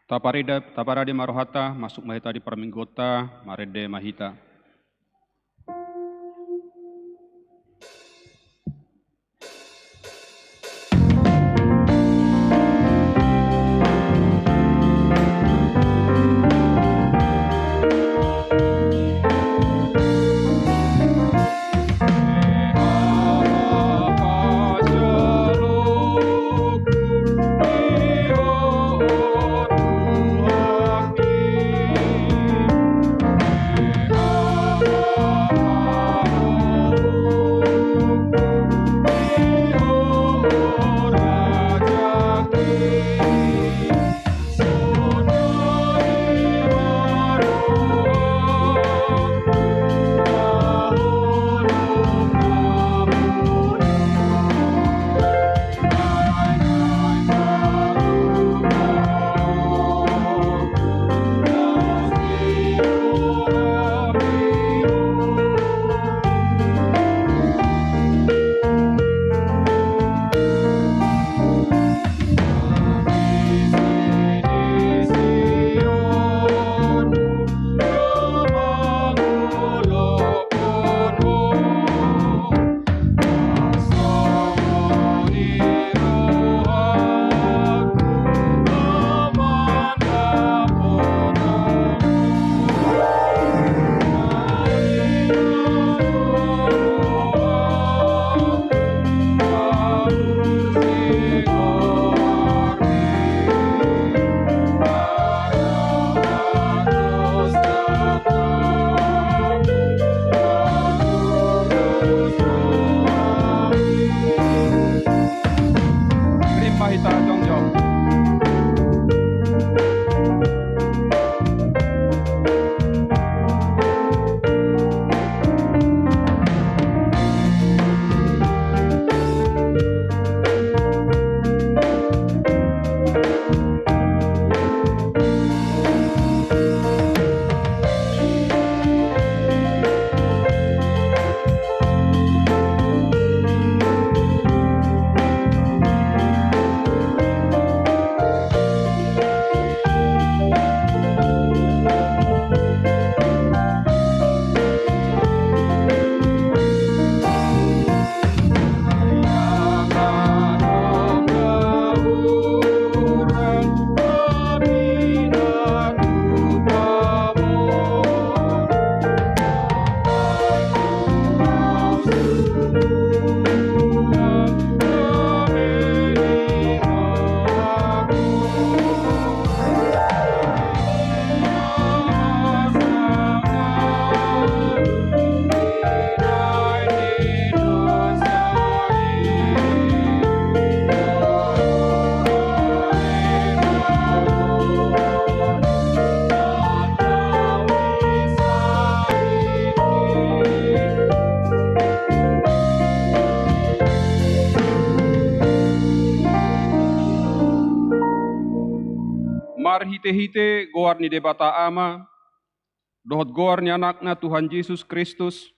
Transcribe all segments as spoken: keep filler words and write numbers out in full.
Taparade, taparade ma rohanta, masuk ma hita di parmingguonta, marende ma hita. Rima hita jongjong. Marhitehite goar ni Debata Ama, dohot goar ni Anakna Tuhan Jesus Kristus,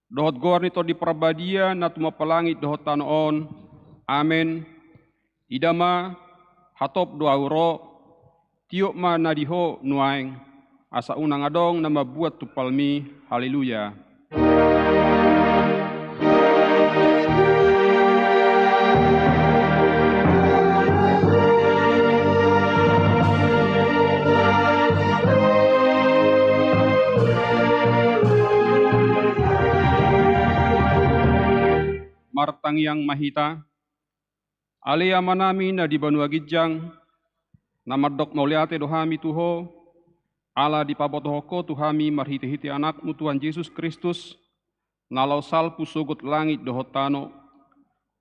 dohot goar ni Tondi Parbadia na tumompa langit dohot tano on. Amen. Ida ma, hatop do ahu ro, tiop ma na di ho nuaeng, asa unang adong na mambuat tumpalmi. Haleluya. Martangiang ma hita. Ale Amanami na di banua ginjang, na mandok mauliate do hami tu Ho, ala dipabotohon Ho tu hami marhitehite Anakmu Tuhan Jesus Kristus, na laho salpu sogot langit dohot tano.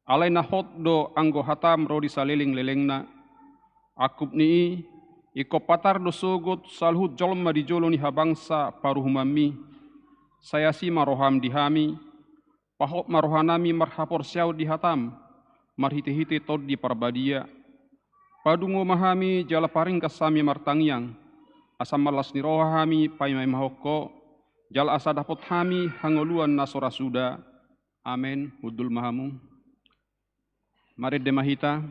Alai na hot do anggo hatam ro di salelenglelengna. Angkup ni i, ingkon patar do sogot saluhut jolma di jolo ni habangsa paruhumanmi. Sai asi ma roham di hami, pahot ma rohanami marhaporseaon di hatam, marhitehite Tondi Parbadia. Padungo ma hami jala paringkas hami martangiang, asa marlas ni roha hami paimaimahon Ho, jala asa dapot hami hangoluan na so ra suda. Amen. Hundul ma hamu. Marende ma hita.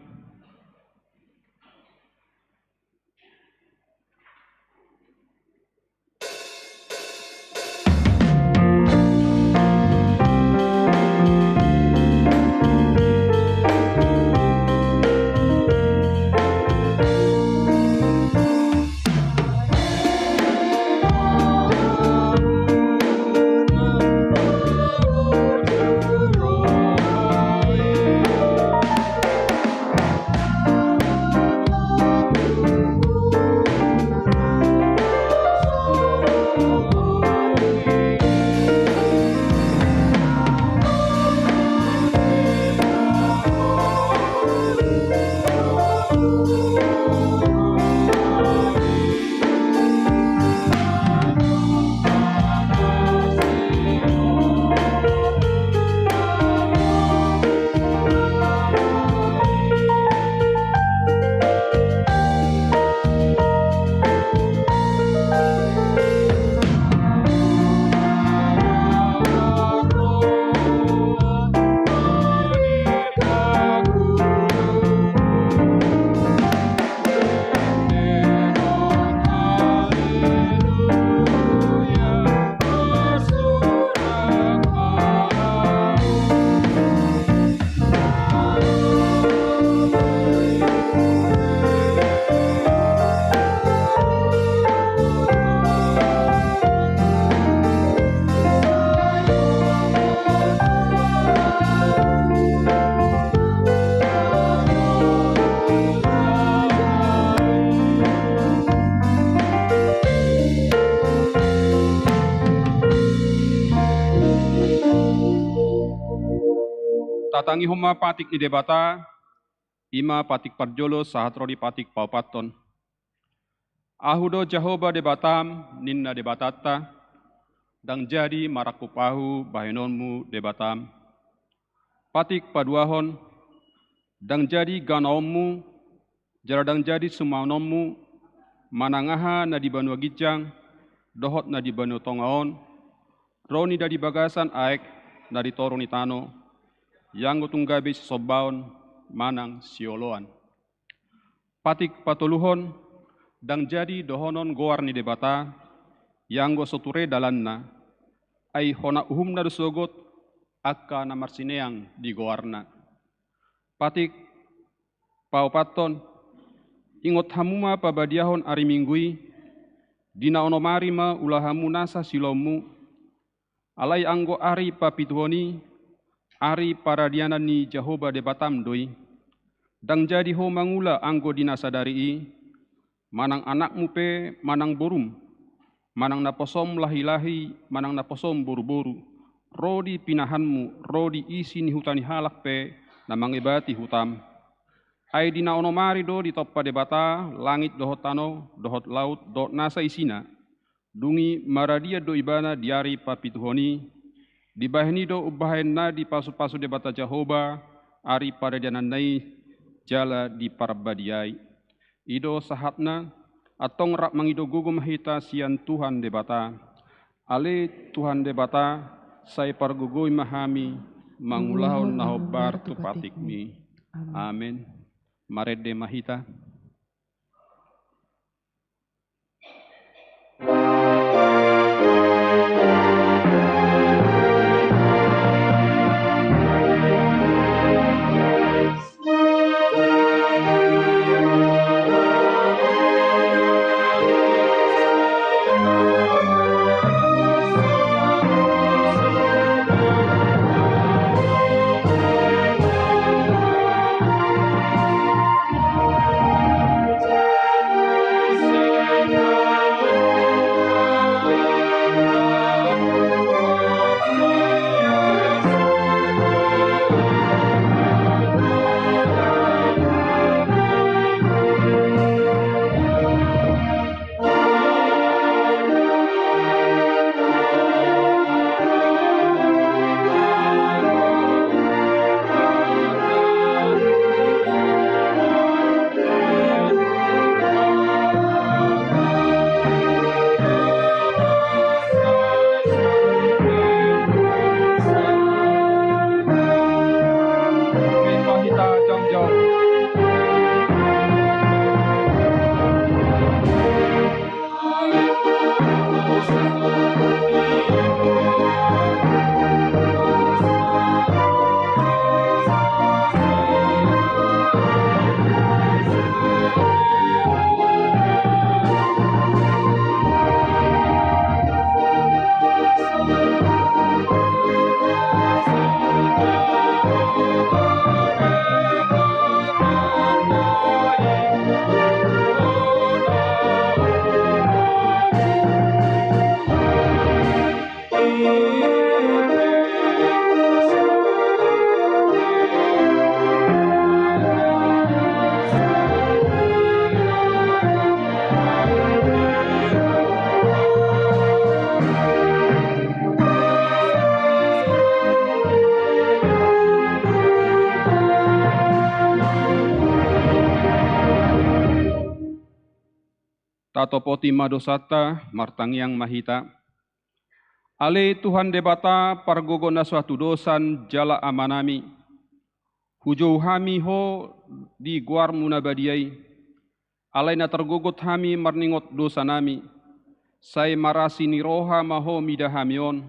Tatangihon ma patik ni Debata, i ma patik parjolo sahat ro di patik paopathon. Ahu do Jahowa Debatam, ninna Debatanta, ndang jadi marangkup ahu bahenonmu Debatam. Patik paduahon, ndang jadi ganaonmu, jala ndang jadi sumangonmu, manang aha na di banua ginjang, dohot na di banua tonga on, ro ni na di bagasan aek, na di toru ni tano, ianggo tung gabe sisombaon, manang sioloan. Patik patoluhon, ndang jadi dohonon goar ni Debata, ianggo so ture dalanna, ai hona uhumna do sogot, angka na marsineang di goarna. Patik paopathon, ingot hamu ma pabadiahon ari Minggu i, di na onom ari ma ula hamu nasa siulaonmu, alai anggo ari papituhon i, ari paradianan ni Jahowa Debatam do i. Ndang jadi ho mangula anggo di na sadari i, manang anakmu pe manang borum, manang naposom lahilahi, manang naposom boruboru, ro di pinahanmu, ro di isi ni huta ni halak pe na mangebati hutam. Ai di na onom ari do ditompa Debata langit dohot tano, dohot laut, dohot nasa isina. Dung i maradian do ibana di ari papituhon i, dibahen i do umbahen na dipasupasu Debata Jahowa ari paradiananna i jala diparbadiai. I do sahatna, antong rap mangido gogo ma hita sian Tuhan Debata. Ale Tuhan Debata, sai pargogoi ma hami mangulahon na hombar tu patikmi. Amen. Marende ma hita. Tatopoti ma dosanta, martangiang ma hita. Ale Tuhan Debata, pargogo na so hatudosan jala Amanami, hujou hami Ho di goarMu na badia i. Alai na targogot hami marningot dosanami, sai marasi ni roha ma Ho mida hami on,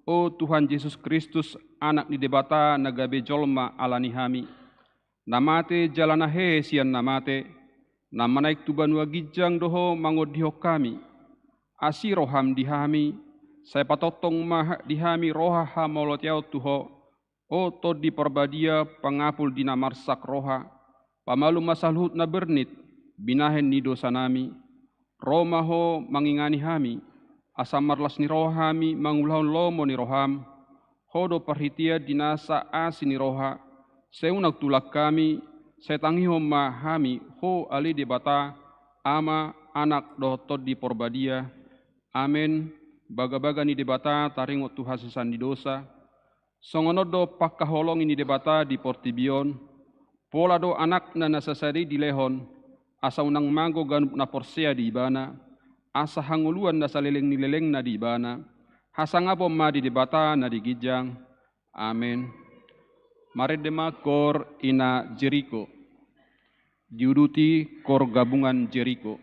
o Tuhan Jesus Kristus, Anak ni Debata na gabe jolma ala ni hami, na mate jala na hehe sian na mate, na manaek tu banua ginjang do Ho mangondihon hami. Asi roham di hami, sai patongtong ma ha-, di hami roha hamauliateon tu Ho, o Tondi Parbadia, pangapul di na marsak roha, pamalum ma saluhut na bernit, binahen ni dosanami. Ro ma Ho mangingani hami, asa marlas ni roha hami mangulahon lomo ni roham. Ho do parhitean di nasa asi ni roha, Sai unang tulang hami, sai tangihon ma hami Ho ale Debata, Ama, Anak dohot Tondi Porbadia. Amen. Bagabaga ni Debata taringot tu hasesaan ni dosa. Songon on do pangkaholongi ni Debata di portibi on. Pola do Anakna na sasada i dilehon, asa unang mago ganup na porsea di Ibana, asa hangoluan na saleleng ni lelengna di Ibana. Hasangapon ma di Debata na di ginjang. Amen. Marende ma kor ina Jeriko. Diuduti kor gabungan Jeriko.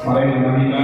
Mari kita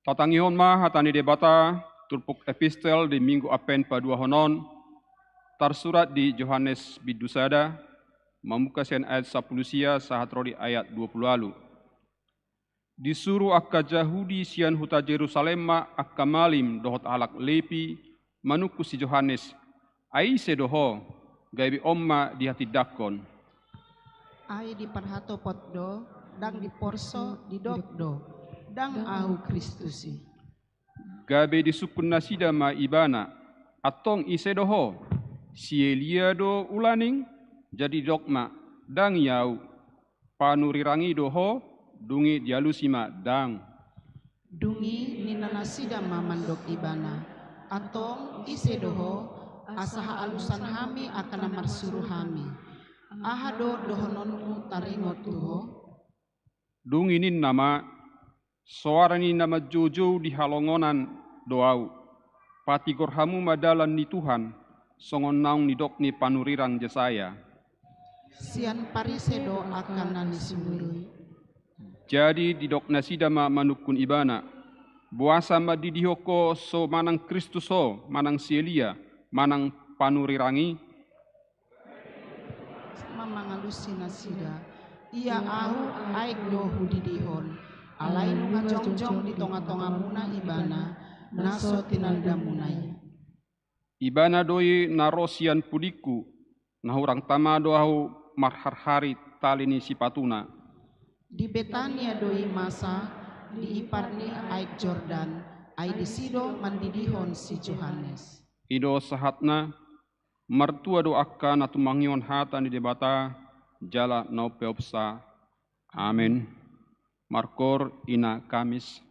Tatangihon ma hata ni Debata, turpuk epistel di Minggu Advent paduahon on, tarsurat di Johannes bindu sada, mamungka sian ayat sampulu sia sahat ro di ayat dua pulu ualu. Disuru angka Jahudi sian huta Jerusalem ma angka malim dohot halak Lepi manungkun si Johannes, ai ise do ho, gabe on ma dihatindangkon. Ai diparhatopot do, ndang diporso, didok do, ndang ahu Kristus i. Gabe disungkun nasida ma ibana, antong ise do ho? Si Elia do ulaning? Jadi didok ma, ndang i ahu. Panurirang i do ho? Dung i dialusi ma, ndang. Dung i ninna nasida ma mandok ibana, antong ise do ho, asa haalusan hami angka na marsuru hami? Aha do dohononmu taringot tu ho? Dung i ninna ma, soara ni na manjoujou di halongonan do ahu. Patigor hamu ma dalan ni Tuhan, songon naung nidok ni panurirang Jesaya. Sian Parise do angka na nisuru i. Jadi didok nasida ma manungkun ibana, boasa mandidihon ho so manang Kristus ho, manang si Elia, manang panurirang i? Ma mangalusi nasida, ia ahu aek do hudidihon, alai nunga jongjong di tongatongamuna ibana, na so tinandamuna i. Ibana do i na ro sian pudingku, na hurang tama do ahu marharhari tali ni sipatuna. Di Betania do i masa, di ipar ni aek Jordan, ai disi do mandidihon si Johannes. I do sahatna. Martua do angka na tumangihon hata ni Debata, jala na umpeopsa. Amen. Markoor ina Kamis.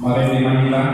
Marende ma hita.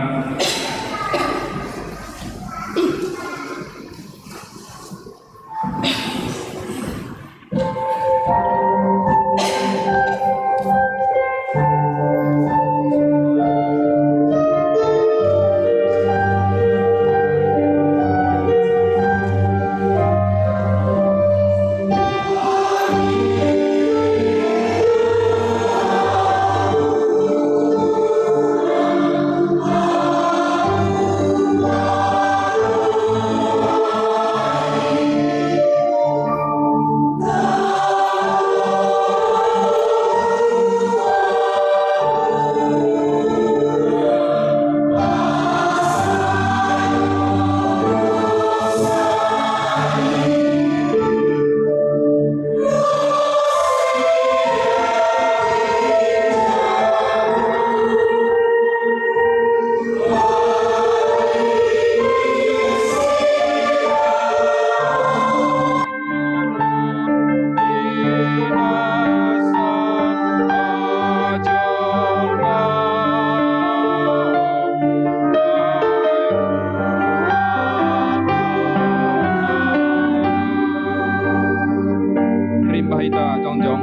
Rimba hita jongjong.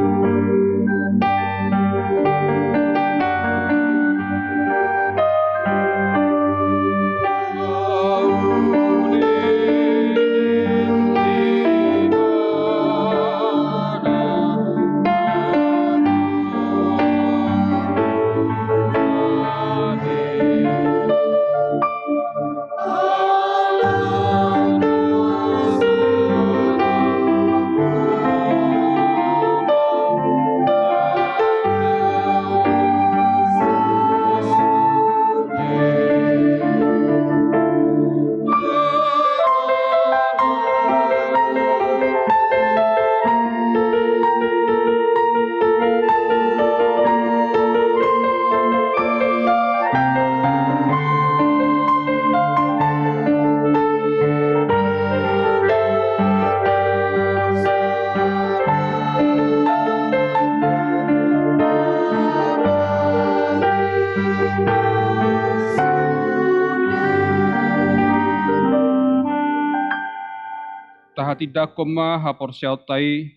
Tahatindangkon ma haporseaonta i,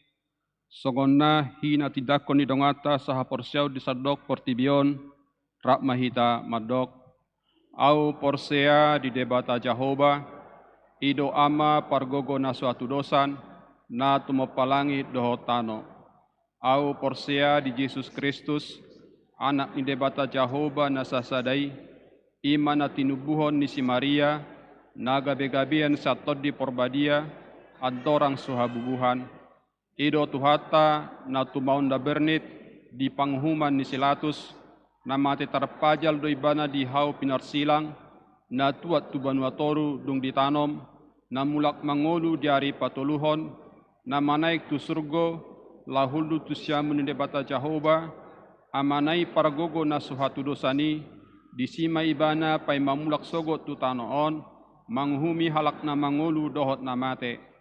songon na hinatindangkon ni donganta sahaporseaon di sandok portibi on, rap ma hita mandok. Ahu porsea di Debata Jahowa, i do Ama pargogo na so hatudosan, na tumompa langit dohot tano. Ahu porsea di Jesus Kristus, Anak ni Debata Jahowa na sasada i, i ma na tinumbuhon ni si Maria, na gabegabean sian Tondi Porbadia, andorang so habubuhan. I do Tuhanta na tumaon na bernit di panguhuman ni si Latus, na mate tarpajal do Ibana di hau pinarsilang, na tuat tu banua toru dung ditanom, na mulak mangolu di ari patoluhon, na manaek tu surgo, laho hundul tu siamun ni Debata Jahowa, Amana i pargogo na so hatudosan i, disi ma Ibana paima mulak sogot tu tano on, manguhumi halak na mangolu dohot na mate.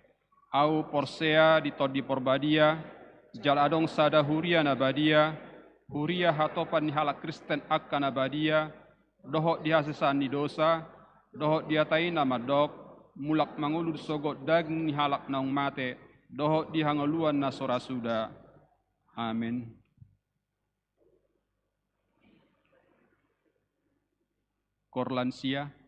Ahu porsea di Tondi Porbadia, jala adong sada huria na badia, huria hatopan ni halak Kristen angka na badia, dohot di hasesaan ni dosa, dohot di hata i na mandok, mulak mangolu sogot daging ni halak naung mate, dohot di hangoluan na so ra suda. Amen. Koor lansia.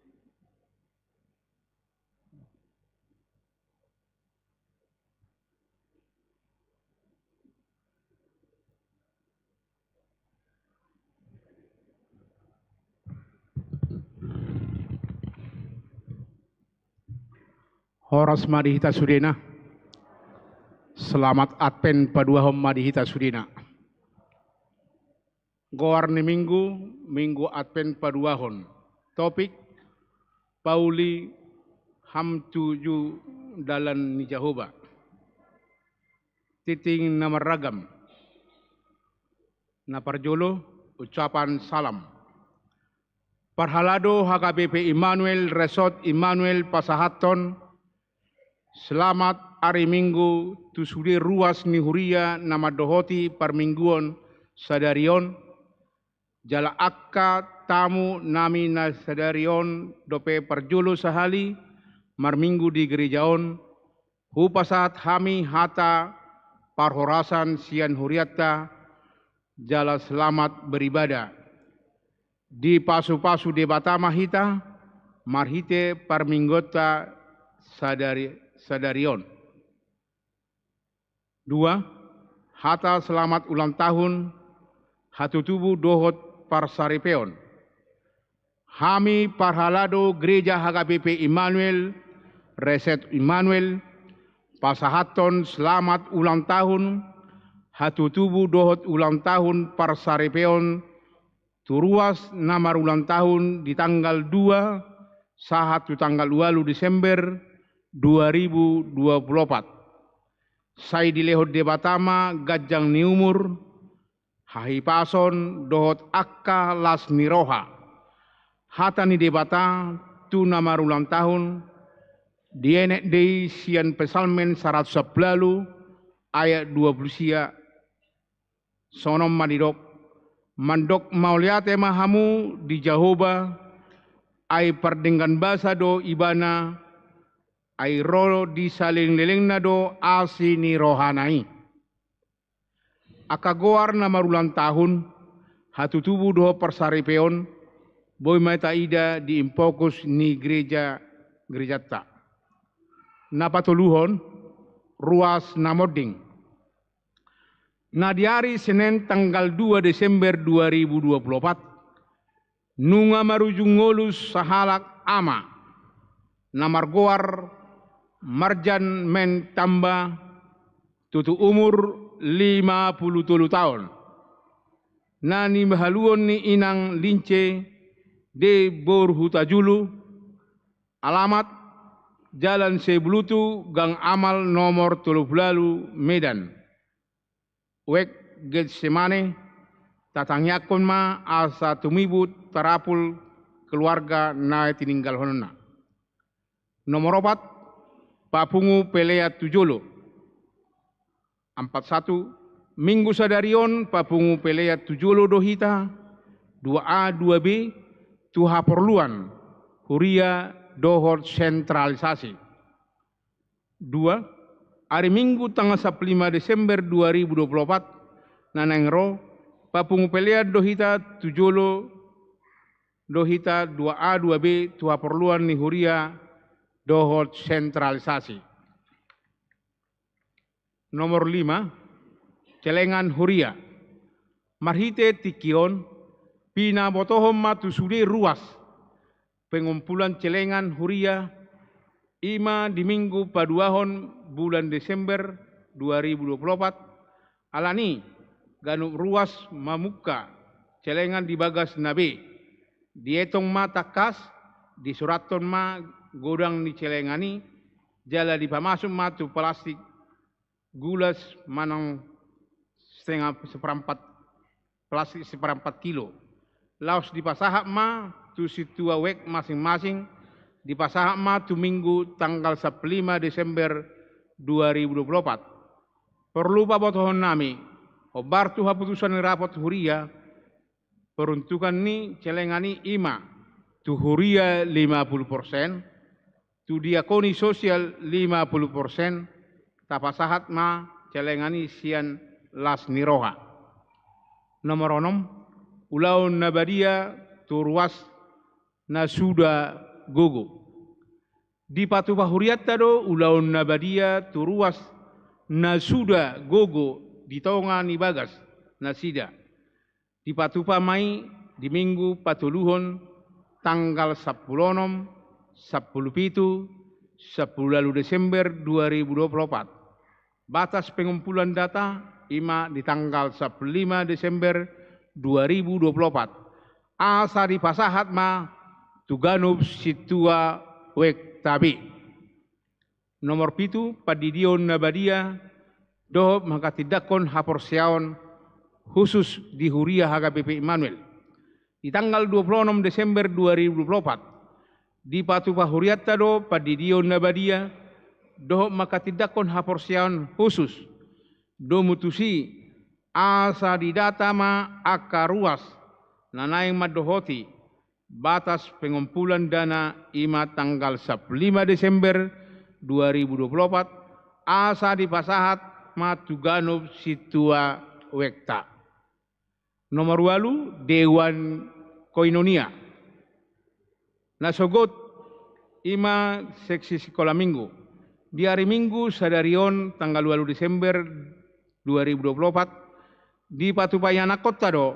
Horas ma di hita sudena. Selamat Advent paduahon ma di hita sudena. Goar ni Minggu, Minggu Advent paduahon. Topik: Pauli ham tuju dalan ni Jahowa. Tingting na marragam. Na parjolo, ucapan salam. Parhalado H K B P Immanuel, Resort Immanuel pasahathon selamat ari Minggu tu sude ruas ni huria na mandohoti parmingguon sadari on, jala angka Tamu nami na sadari on dope parjolo sahali marminggu di gereja on, hupasahat hami hata parhorasan sian hurianta jala selamat beribadah. Dipasupasu Debata ma hita marhite parmingguonta sadari, sadari on. Dua, hata selamat ulang tahun hatutubu dohot parsaripeon. Hami parhalado Gereja H K B P Immanuel, Reset Immanuel, pasahathon selamat ulang tahun hatutubu dohot ulang tahun parsaripeon tu ruas na marulang tahun di tanggal dua sahat tu tanggal ualu Desember dua ribu dua puluh opat. Sai dilehon Debata ma ganjang ni umur, hahipason dohot angka las ni roha. Hata ni Debata tu na marulang tahun, dienet do i sian Psalmen saratus sampulu ualu ayat dua puluh sia, songon on ma didok: Mandok mauliate ma hamu di Jahowa, ai pardenggan basa do Ibana, ai ro di salelenglelengna do asi ni rohana i. Angka goar na marulang tahun, hatutubu dohot parsaripeon, boi ma taida di Infokus ni gereja, gerejanta. Na patoluhon, ruas na monding. Na di ari Senen tanggal dua Desember dua ribu dua puluh opat, nunga marujung ngolu sahalak ama na margoar Marjan Mentamba, tutu umur lima puluh tolu taon, na nihaluon ni inang Lince di Boru Hutajulu, alamat Jalan Sebulutu, Gang Amal nomor tolu puluh ualu, Medan. Wijk Getsemane, tatangiangkon ma asa tumibus tarapul keluarga na tininggalhononna. Nomor opat, papungu pelean tu jolo. Empat satu, minggu sadari on papungu pelean tu jolo do hita, dua A, dua B, tu haporluan huria dohot sentralisasi. Dua, ari Minggu tanggal sampulu lima Desember dua ribu dua puluh opat, na naeng ro, papungu pelean do hita tu jolo do hita, dua A, dua B, tu haporluan ni huria dohot sentralisasi. Nomor lima, celengan huria. Marhite tingki on, pinabotohon ma tu sude ruas pengumpulan celengan huria, i ma di Minggu paduahon bulan Desember dua ribu dua puluh opat, alani ganup ruas mamungka celengan di bagasna be. Dietong ma tangkas, disurathon ma godang ni celengan i, jala dipamasuk ma tu plastik gulas manang setengah, seperempat, plastik seperempat kilo. Laos dipasahat ma tu sintua wijk masing-masing, dipasahat ma tu Minggu tanggal sampulu lima Desember dua ribu dua puluh opat. Porlu pabotohon nami, hombar tu haputusan ni rapot huria, peruntukan ni celengan i i ma tu huria lima puluh persen, tu diakoni sosial lima puluh persen, tapasahat ma celengan i sian las ni roha. Nomor onom, ulaon na badia tu ruas na suda gogo. Dipatupa hurianta do ulaon na badia tu ruas na suda gogo di tonga ni bagasnasida. Dipatupa ma i di Minggu patoluhon tanggal sampulu onom, sampulu pitu, sampulu ualu Desember dua ribu dua puluh opat. Batas pengumpulan data i ma di tanggal sampulu lima Desember dua ribu dua puluh opat. Asa dipasahat ma tu ganup sintua wijk ta be. Nomor pitu, pandidion na badia dohot manghatindanghon haporseaon khusus di huria H K B P Immanuel. Di tanggal dua puluh onom Desember dua ribu dua puluh opat, dipatupa hurianta do pandidion na badia dohot manghatindanghon haporseaon khusus. Domu tusi, asa didata ma angka ruas na naeng mandohoti Batas pengumpulan dana i ma tanggal sampulu lima Desember dua ribu dua pulu opat, asa dipasahat ma tu ganup sintua wekta. Nomor ualu, Dewan Koinonia. Na sogot i ma seksi sikola minggu. Di ari Minggu sadari on tanggal ualu Desember dua ribu dua pulu opat, dipatupa ianakhonta do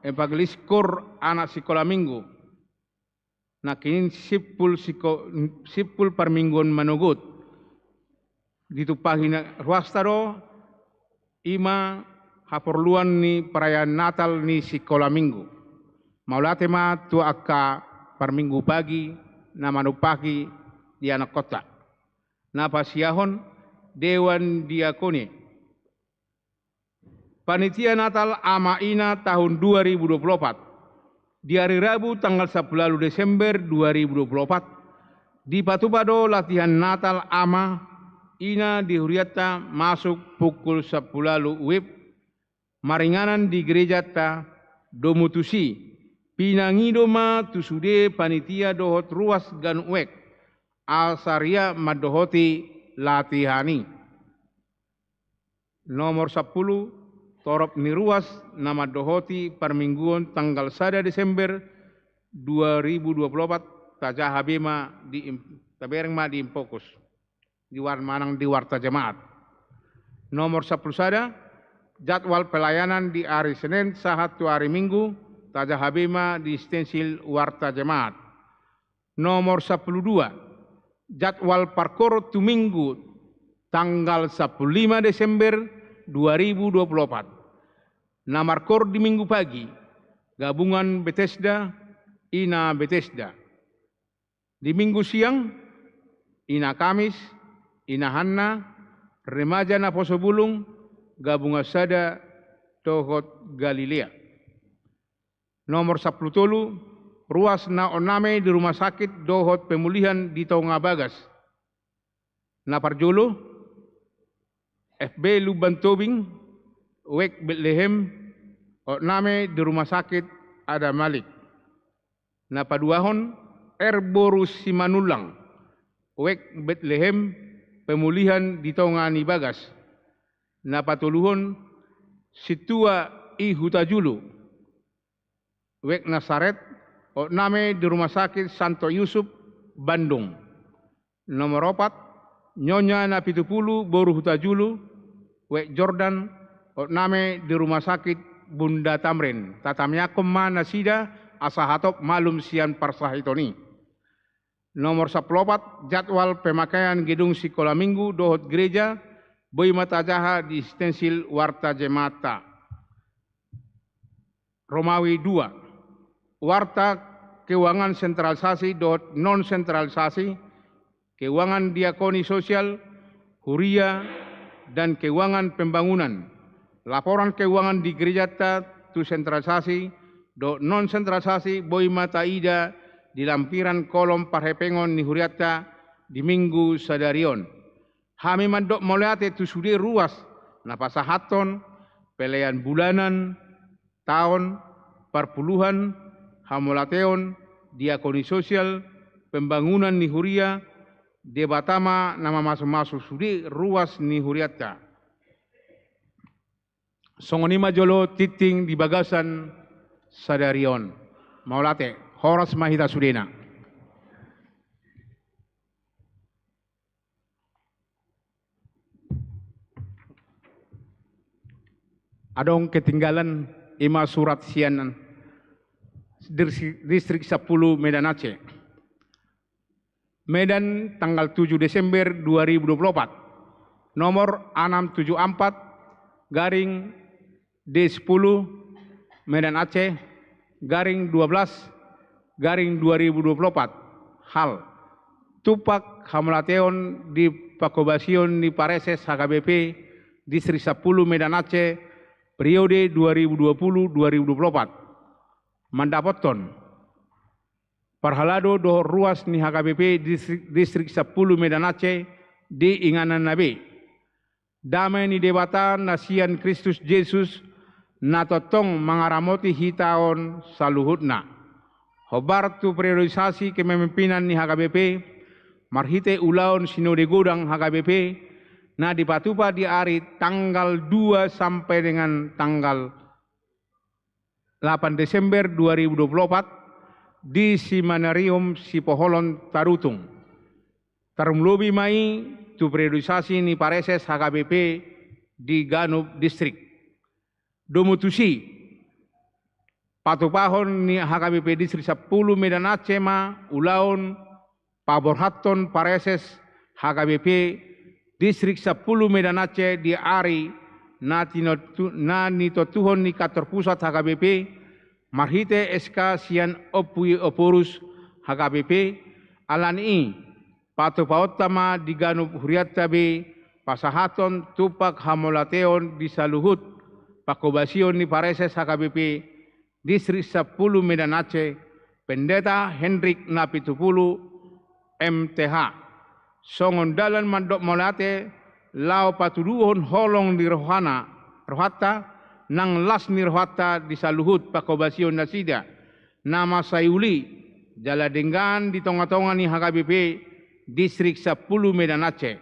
Evangelis Koor anak sikola minggu. Nangkin simpul siko-, simpul parmingguon manogot. Ditumpahi na ruasta do, i ma haporluan ni perayaan Natal ni sikola minggu. Mauliate ma tu angka parminggu pagi na manumpahi ianakhonta. Na pasiahon, Dewan Diakoni. Panitia Natal ama ina tahun dua ribu dua pulu opat. Di ari Rabu tanggal sampulu ualu Desember dua ribu dua pulu opat, dipatupa do latihan Natal ama ina di hurianta masuk pukul sampulu ualu WIB, maringanan di gerejanta. Domu tusi, pinangido ma tu sude panitia dohot ruas ganup wijk, asa riak mandohoti latihan i. Nomor sampulu, torop ni ruas na mandohoti parmingguon tanggal sada Desember dua ribu dua pulu opat, tajaha be ma di im-, tabereng ma di Infokus, di war-, manang di Warta Jemaat. Nomor sampulu sada, jadwal pelayanan di ari Senin sahat tu ari Minggu, tajaha be ma di stensil Warta Jemaat. Nomor sampulu dua, jadwal parkoor tu Minggu tanggal sampulu lima Desember dua ribu dua pulu opat. Na markoor di Minggu pagi, gabungan Betesda, ina Betesda. Di Minggu siang, ina Kamis, ina Hanna, remaja naposo bulung, gabungan sada dohot Galilea. Nomor sampulu tolu, ruas na oname di rumah sakit dohot pemulihan di Tonga Bagas. Na parjolo, F B Lumban Tobing, wijk Betlehem, oname di rumah sakit Adam Malik. Na paduahon, R boru Simanullang, wijk Betlehem, pemulihan di Tonga ni Bagas. Na patoluhon, sintua i Hutajulu, wijk Nasaret, oname di rumah sakit Santo Yusuf, Bandung. Nomor opat, nyonya Napitupulu boru Hutajulu, wijk Jordan, oname di rumah sakit Bunda Tamrin. Tatamiangkon ma nasida asa hatop malum sian parsahiton i. Nomor sampulu opat, jadwal pemakaian gedung sikola Minggu dohot gereja, boi ma tajaha di stensil Warta Jemaatta. Romawi dua. Warta keuangan sentralisasi dohot non sentralisasi, keuangan diakoni sosial, huria, dan keuangan pembangunan. Laporan keuangan di gerejanta tu sentralisasi dohot non sentralisasi boi ma taida di lampiran kolom parhepengon ni hurianta di Minggu sadari on. Hami mandok mauliate tu sude ruas na pasahathon pelean bulanan, taon, parpuluhan, hamauliateon, diakoni sosial, pembangunan ni huria, Debata ma na mamasumasu sude ruas ni hurianta. Songon i ma jolo tingting di bagasan sadari on. Mauliate, horas ma hita sudena. Adong ketinggalan, i ma surat sian distrik, distrik sampulu Medan Aceh. Medan, tanggal tujuh Desember dua ribu dua puluh empat. Nomor enam tujuh empat garing D sepuluh, Medan Aceh, garing dua belas, garing dua ribu dua puluh empat. Hal: tumpak hamauliateon di panghobasion ni pareses H K B P Distrik sampulu Medan Aceh, periode dua ribu dua puluh dua ribu dua puluh empat. Mandapothon parhalado dohot ruas ni H K B P Distrik, Distrik sampulu Medan Aceh di ingananna be. Dame ni Debata na sian Kristus Jesus na tongtong mangaramoti hita on saluhutna. Hombar tu periodisasi kepemimpinan ni H K B P, marhite ulaon sinode godang H K B P, na dipatupa di ari tanggal dua sampai dengan tanggal delapan Desember dua ribu dua puluh empat di Seminarium Sipoholon Tarutung. Tarlumobi ma i tu periodisasi ni pareses H K B P di ganup distrik. Domu tusi, patupahon ni H K B P Distrik Sampulu Medan Aceh ma ulaon paborhathon pareses H K B P Distrik Sampulu Medan Aceh di ari na tinotu-, na nitontuhon ni kantor pusat H K B P, marhite S K sian Ompu Ephorus H K B P, alani i, patupaonta ma di ganup hurianta be pasahathon tumpak hamauliateon di saluhut panghobasion ni pareses H K B P Distrik Sampulu Medan Aceh, Pendeta Hendrik Napitupulu, M T H. Songon dalan mandok mauliate, laho patuduhon holong ni rohana, rohanta, nang las ni rohanta di saluhut panghobasion nasida, na mansai uli, jala denggan di tongatonga ni H K B P Distrik Sampulu Medan Aceh.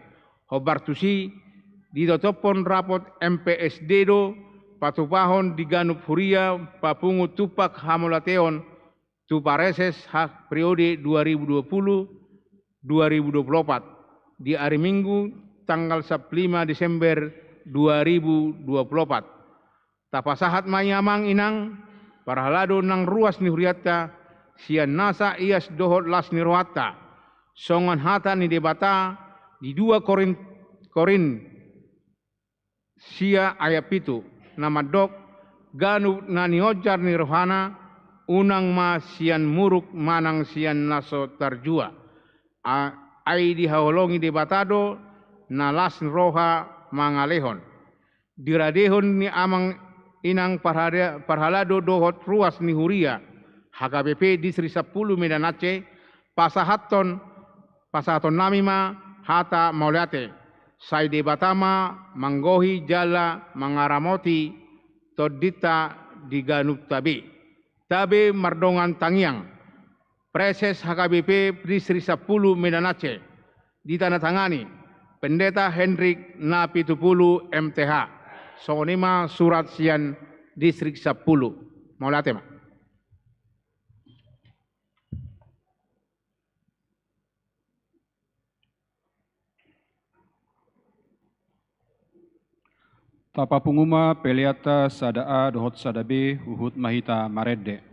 Hombar tusi, ditotophon rapot M P S D do, patupahon di ganup huria, papungu tumpak hamauliateon, tu pareses H K B P periode dua ribu dua puluh, dua ribu dua puluh empat, di ari Minggu, tanggal sampulu lima Desember dua ribu dua puluh empat. Tapasahat ma i amang inang, parhalado nang ruas ni hurianta, sian nasa ias dohot las ni rohanta, songon hata ni Debata, di dua Korin-, Korin-, sia ayat pitu, na mandok, ganup na nionjar ni rohana, unang ma sian muruk manang sian na so tarjua. A-, ai dihaholongi Debata do, na las ni roha mangalehon. Diradehon ni amang inang parhada-, parhalado dohot ruas ni huria, H K B P Distrik Sampulu Medan Aceh, pasahathon, pasahaton nami ma hata mauliate, sai Debata ma manggohi jala mangaramoti tondinta di ganupta be. Tabe mardongan tangiang, Praeses H K B P Distrik Sampulu Medan Aceh, ditandatangani Pendeta Hendrik Napitupulu M T H. Songon i ma surat sian Distrik Sampulu. Mauliate ma. Tapapungu ma peleanta sada A dohot sada B, huhut ma hita marende.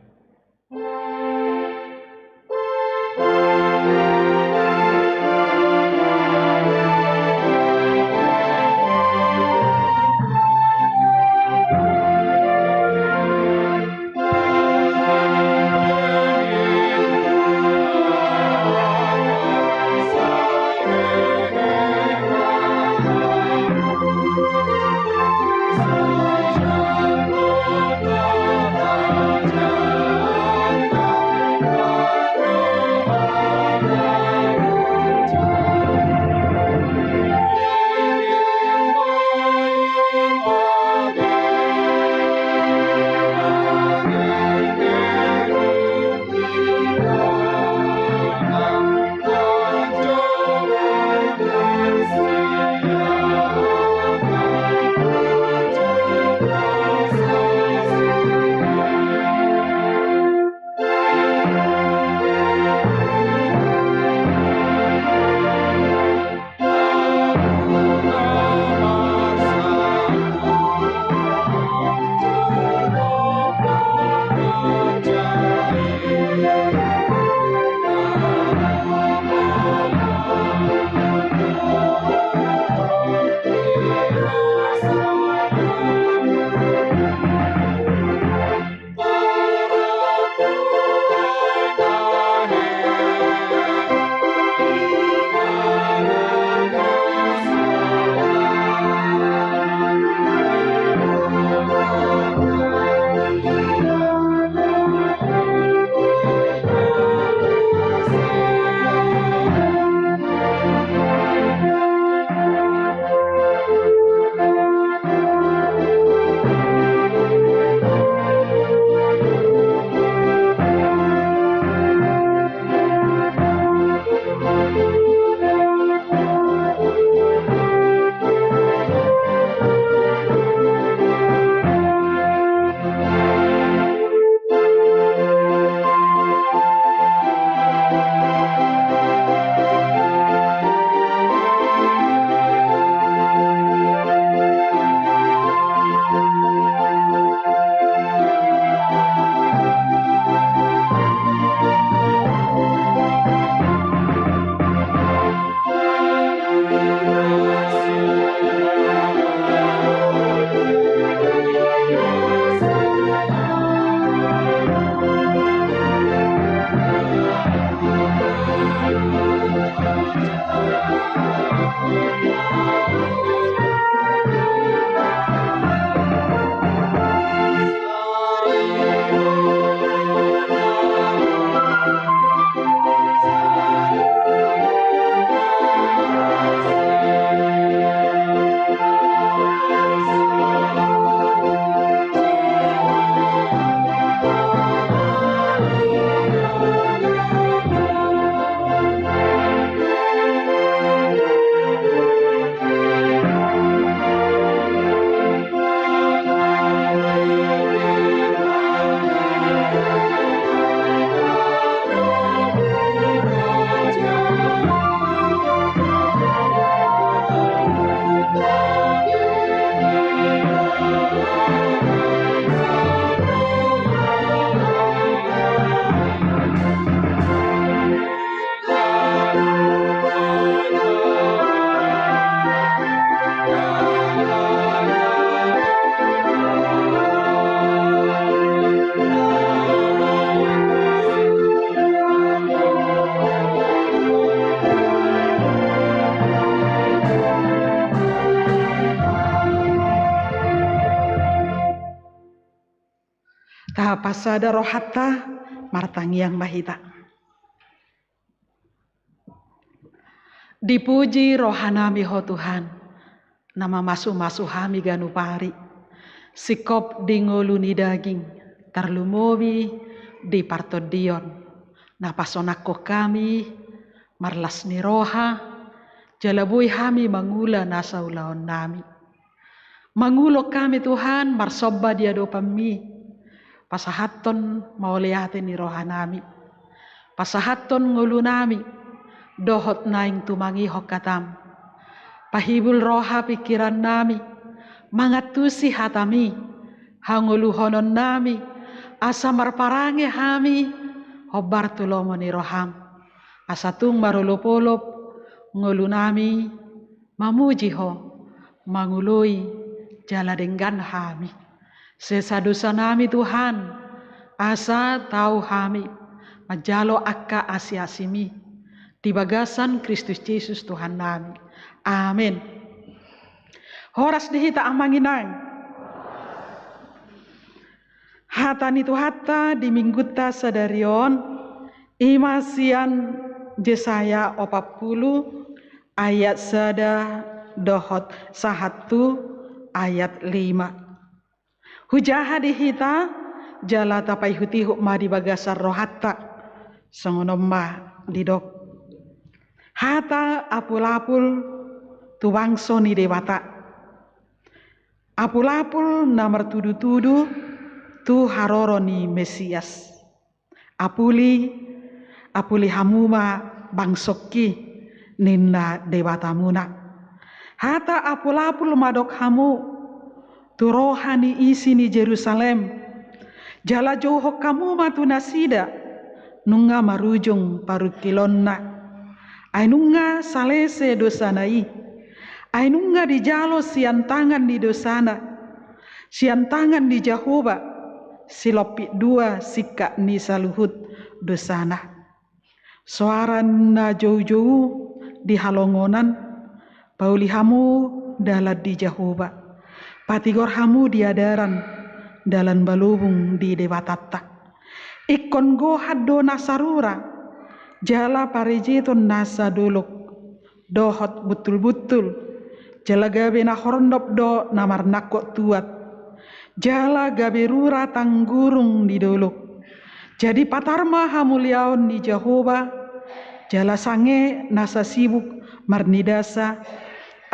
Tapasada rohanta, martangiang ma hita. Dipuji rohanami Ho Tuhan, na mamasumasu hami ganup ari, singkop di ngolu ni daging, tarlumobi di partondion, na pasonangkon hami marlas ni roha, jala boi hami mangula nasa ulaonnami. Mangulon hami Tuhan, marsomba di adopanmi. Pasahathon mauliate ni rohanami. Pasahathon ngolunami, dohot naeng tumangihon hatam. Pahibul roha pingkirannami, mangantusi hatami, hangoluhononnami, asa marparange hami, hombar tu lomo ni roham. Asa tung marolopolop, ngolunami, mamuji Ho, mangoloi jala denggan hami. Sesa dosanami Tuhan, asa tau hami manjalo angka asiasimi di bagasan Kristus Jesus Tuhannami. Amen. Horas di hita amang inang. Hata ni Tuhanta di minggunta sadari on, ima sian Jesaya opat pulu ayat sada dohot sahat tu ayat lima. Hujaha di hita, jala tapaihutihut ma di bagasan rohanta. Songon on ma didok. Hata apulapul tu bangso ni Debata. Apulapul na martudutudu tu haroro ni Mesias. Apuli, apuli hamu ma bangsongki, ninna Debatamuna. Hata apulapul madok hamu tu roha ni isi ni Jerusalem, jala jouhon hamu ma tu nasida, nunga marujung parungkilonna. Ai nunga salese dosana i. Ai nunga dijalo sian tangan ni dosana. Sian tangan ni Jahowa, silompit dua singkat ni saluhut dosana. Soara na joujou di halongonan, pauli hamu dalan di Jahowa. Patigor hamu di adaran, dalan balobung di Debatanta. Ingkon gohan do nasa rura, jala parejeton nasa dolok. Dohot buntulbuntul, jala gabe na hornop do na marnangkok tuat, jala gabe rura tanggurung ni dolok. Jadi patar ma hamuliaon ni Jahowa, jala sange nasa sibuk marnidasa,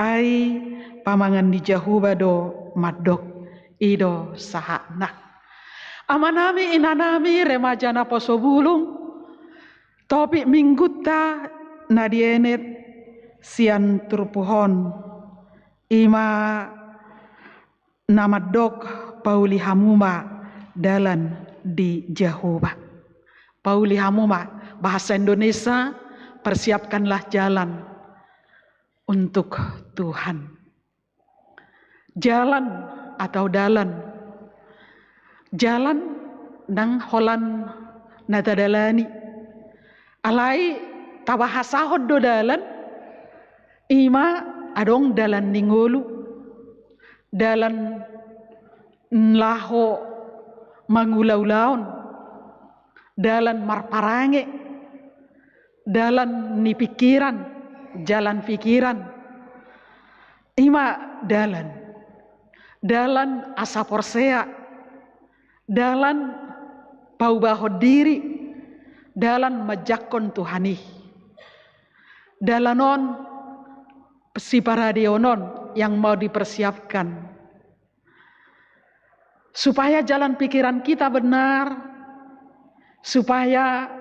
ai pamangan ni Jahowa do mandok. I do sahatna. Amanami, inanami, remaja naposo bulung, topik minggunta na dienet sian turpuk on, ima na mandok pauli hamu ma dalan di Jahowa. Pauli hamu ma, bahasa Indonesia, persiapkanlah jalan untuk Tuhan. Jalan atau dalan. Jalan nang holan na tadalani. Alai tabahasahon do dalan, ima adong dalan ni ngolu, dalan laho mangulaulaon, dalan marparange, dalan ni pikiran, jalan pikiran. Ima dalan. Dalan asa porsea. Dalan paubahon diri. Dalan manjangkon Tuhan i. Dalan on, siparadeon on yang mau dipersiapkan. Supaya jalan pikiran kita benar, supaya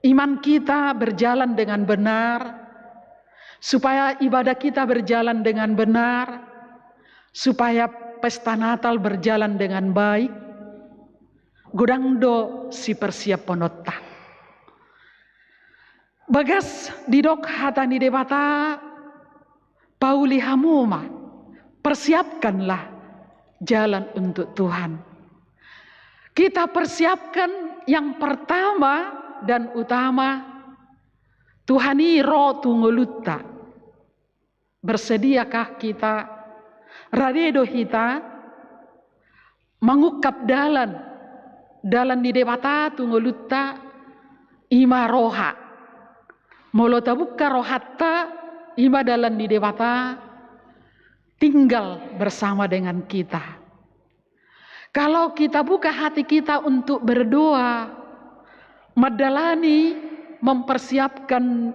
iman kita berjalan dengan benar, supaya ibadah kita berjalan dengan benar, supaya pesta Natal berjalan dengan baik, godang do sipersiaphononta. Bagas didok hata ni Debata, pauli hamu ma, persiapkanlah jalan untuk Tuhan. Kita persiapkan yang pertama dan utama, Tuhan i ro tu ngolunta. Bersediakah kita, rade do hita mangungkap dalan Dalan ni Debata tu ngolunta i ma roha. Molo tabuka rohanta, i ma dalan ni Debata tinggal bersama dengan kita. Kalau kita buka hati kita untuk berdoa, mandalani, mempersiapkan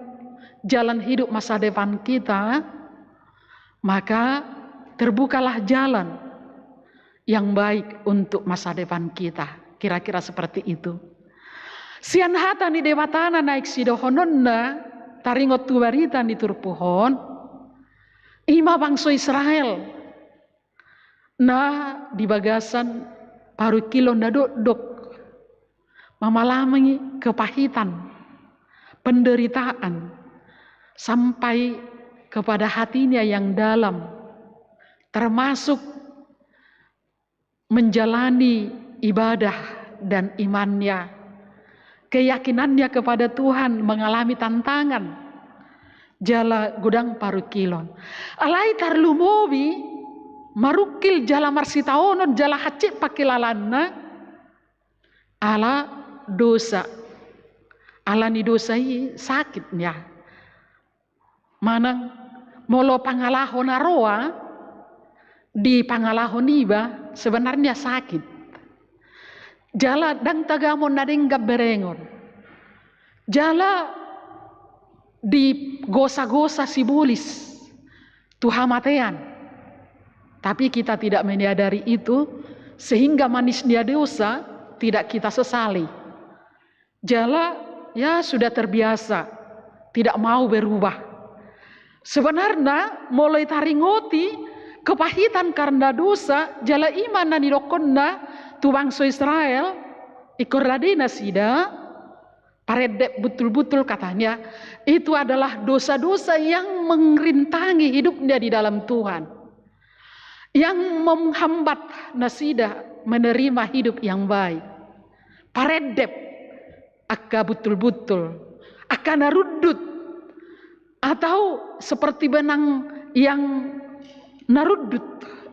jalan hidup masa depan kita, maka terbukalah jalan yang baik untuk masa depan kita. Kira-kira seperti itu. Sian hata ni Debata na naeng sidohononna, taringot tu barita ni turpuk on, i ma bangso Israel na di bagasan parungkilon na dokdok, mengalami kepahitan, penderitaan, sampai kepada hatinya yang dalam, termasuk menjalani ibadah dan imannya, keyakinannya kepada Tuhan mengalami tantangan, jala godang parungkilon. Alai tarlumobi marungkil jala marsitaonon jala hansit pangkilalaanna, ala dosa. Ala ni dosa i sakit nian. Manang molo pangalaho na roa di pangalaho niba sebenarnya sakit. Jala ndang tagamon na denggan berengon. Jala digosa-gosa sibolis tu hamatean. Tapi kita tidak menyadari itu, sehingga manisnya dosa tidak kita sesali. Jala, ya, sudah terbiasa, tidak mau berubah. Sebenarna molo taringoti kepahitan karena dosa, jala i ma na nidokkonna tu bangso Israel, ingkon rade nasida parendep butul-butul, katanya, itu adalah dosa-dosa yang merintangi hidupnya di dalam Tuhan, yang menghambat nasida menerima hidup yang baik. Parendep angka butul-butul, angka na rundut, atau seperti benang yang na rundut,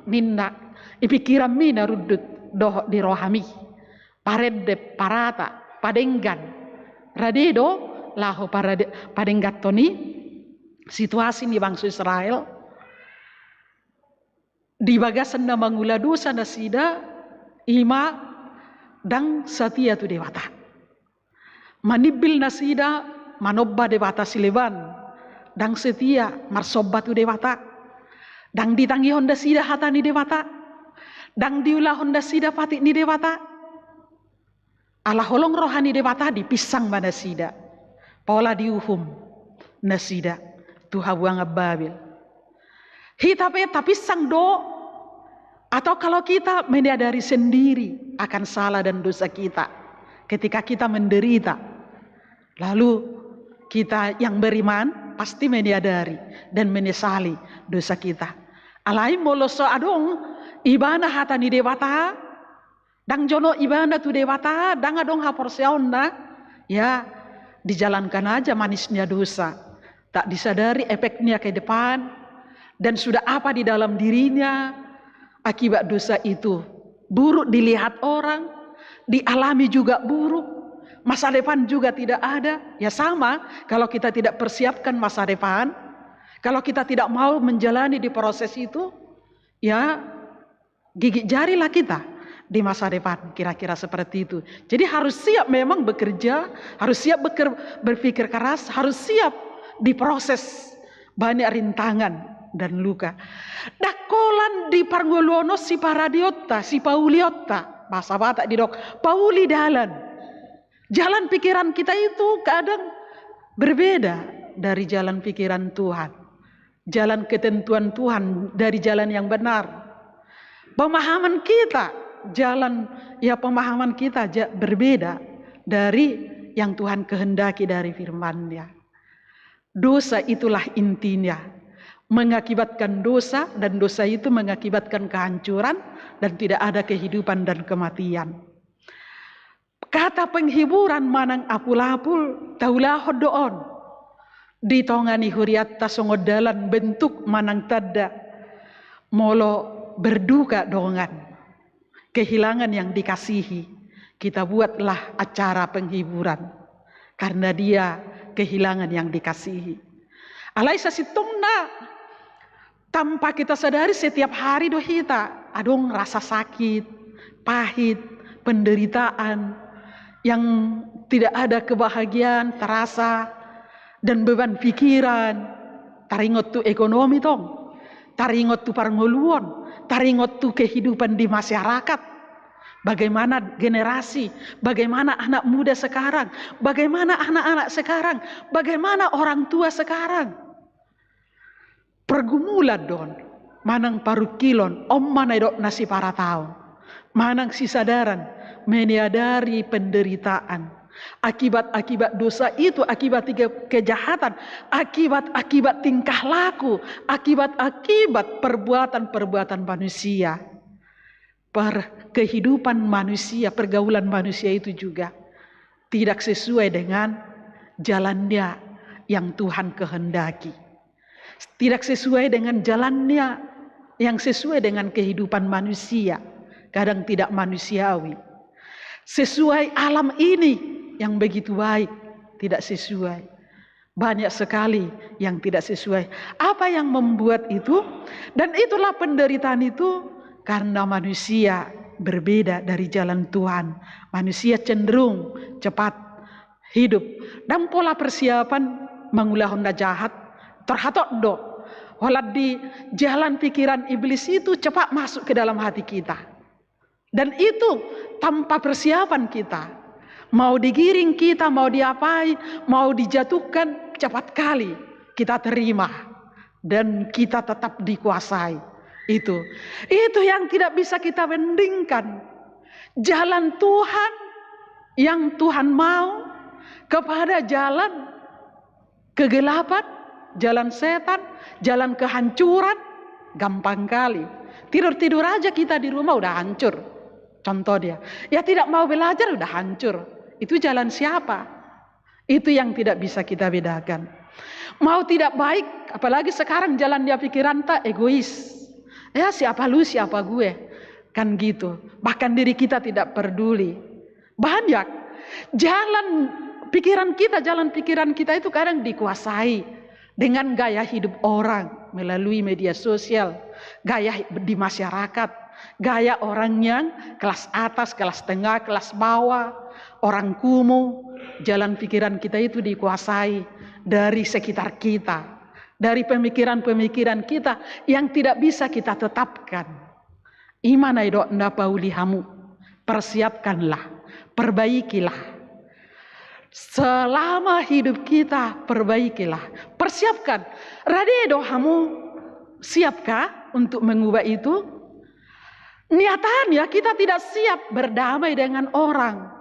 ninna, di pikiranmi na rundut dohot di rohami. Parendep, parata, padenggan. Rade do laho parade-, padengganhon i situasi ni bangso Israel. Di bagasan na mangula dosa nasida, i ma ndang satia tu Debata. Manimbil nasida manomba debata sileban, ndang setia marsomba tu Debata. Ndang ditangihon nasida hata ni Debata. Ndang diulahon nasida patik ni Debata. Ala holong roha ni Debata, dipinsang ma nasida. Pola diuhum nasida tu habuangan Babel. Hita pe tapinsang do, atau kalau kita menyadari sendiri akan salah dan dosa kita, ketika kita menderita, lalu kita yang beriman pasti menyadari dan menyesali dosa kita. Alai molo so adong ibana hata ni Debata, ndang jonok ibana tu Debata, ndang adong haporseaonna, ya, dijalankan aja manisnya dosa. Tak disadari efeknya ke depan, dan sudah apa di dalam dirinya akibat dosa itu. Buruk dilihat orang, dialami juga buruk, masa depan juga tidak ada. Ya sama, kalau kita tidak persiapkan masa depan, kalau kita tidak mau menjalani di proses itu, ya, gigit jarilah kita di masa depan, kira-kira seperti itu. Jadi harus siap memang bekerja, harus siap beker-, berpikir keras, harus siap diproses banyak rintangan dan luka. Ndang holan di parngoluon on siparadionta, sipaulionta, bahasa Batak didok, pauli dalan. Jalan pikiran kita itu kadang berbeda dari jalan pikiran Tuhan. Jalan ketentuan Tuhan dari jalan yang benar. Pemahaman kita, jalan, ya, pemahaman kita ja-, berbeda dari yang Tuhan kehendaki dari firman-Nya. Dosa itulah intinya. Mengakibatkan dosa, dan dosa itu mengakibatkan kehancuran, dan tidak ada kehidupan dan kematian. Kata penghiburan manang apul-apul, taulahon do on di tonga ni hurianta songon dalan bentuk manang tanda. Molo berduka dongan, kehilangan yang dikasihi, Kita buatlah acara penghiburan karena dia kehilangan yang dikasihi. Alai sasintongna, tanpa kita sadari, setiap hari do hita adong rasa sakit, pahit, penderitaan, yang tidak ada kebahagiaan terasa, dan beban pikiran. Taringot tu ekonomi tong, taringot tu parngoluon, taringot tu kehidupan di masyarakat. Bagaimana generasi, bagaimana anak muda sekarang, bagaimana anak-anak sekarang, bagaimana orang tua sekarang. Pergumulan do on, manang parungkilon, on ma na nidok na siparataon, manang sisadaran, menyadari penderitaan. Akibat-akibat dosa itu, akibat kejahatan, akibat-akibat tingkah laku, akibat-akibat perbuatan-perbuatan manusia. Per-, kehidupan manusia, pergaulan manusia itu juga tidak sesuai dengan jalannya yang Tuhan kehendaki. Tidak sesuai dengan jalannya yang sesuai dengan kehidupan manusia, kadang tidak manusiawi. Sesuai alam ini yang begitu baik, tidak sesuai. Banyak sekali yang tidak sesuai. Apa yang membuat itu? Dan itulah penderitaan itu karena manusia berbeda dari jalan Tuhan. Manusia cenderung cepat hidup. Dan pola persiapan mangulahon na jahat, terhatok do. Holan di jalan pikiran iblis itu cepat masuk ke dalam hati kita. Dan itu tanpa persiapan kita. Mau digiring kita, mau diapai, mau dijatuhkan, cepat kali kita terima. Dan kita tetap dikuasai. Itu. Itu yang tidak bisa kita bandingkan. Jalan Tuhan yang Tuhan mau kepada jalan kegelapan, jalan setan, jalan kehancuran, gampang kali. Tidur-tidur aja kita di rumah udah hancur. Contoh dia, ya tidak mau belajar udah hancur. Itu jalan siapa? Itu yang tidak bisa kita bedakan. Mau tidak baik, apalagi sekarang jalan dia pikiran tak egois. Ya siapa lu, siapa gue. Kan gitu. Bahkan diri kita tidak peduli. Banyak jalan pikiran kita, jalan pikiran kita itu kadang dikuasai dengan gaya hidup orang melalui media sosial, gaya di masyarakat, gaya orang yang kelas atas, kelas tengah, kelas bawah, orang kumuh. Jalan pikiran kita itu dikuasai dari sekitar kita, dari pemikiran-pemikiran kita yang tidak bisa kita tetapkan. I ma na nidok na pauli hamu, persiapkanlah, perbaikilah. Selama hidup kita, perbaikilah, persiapkan. Rade do hamu, siapkah untuk mengubah itu? Nyatanya kita tidak siap berdamai dengan orang,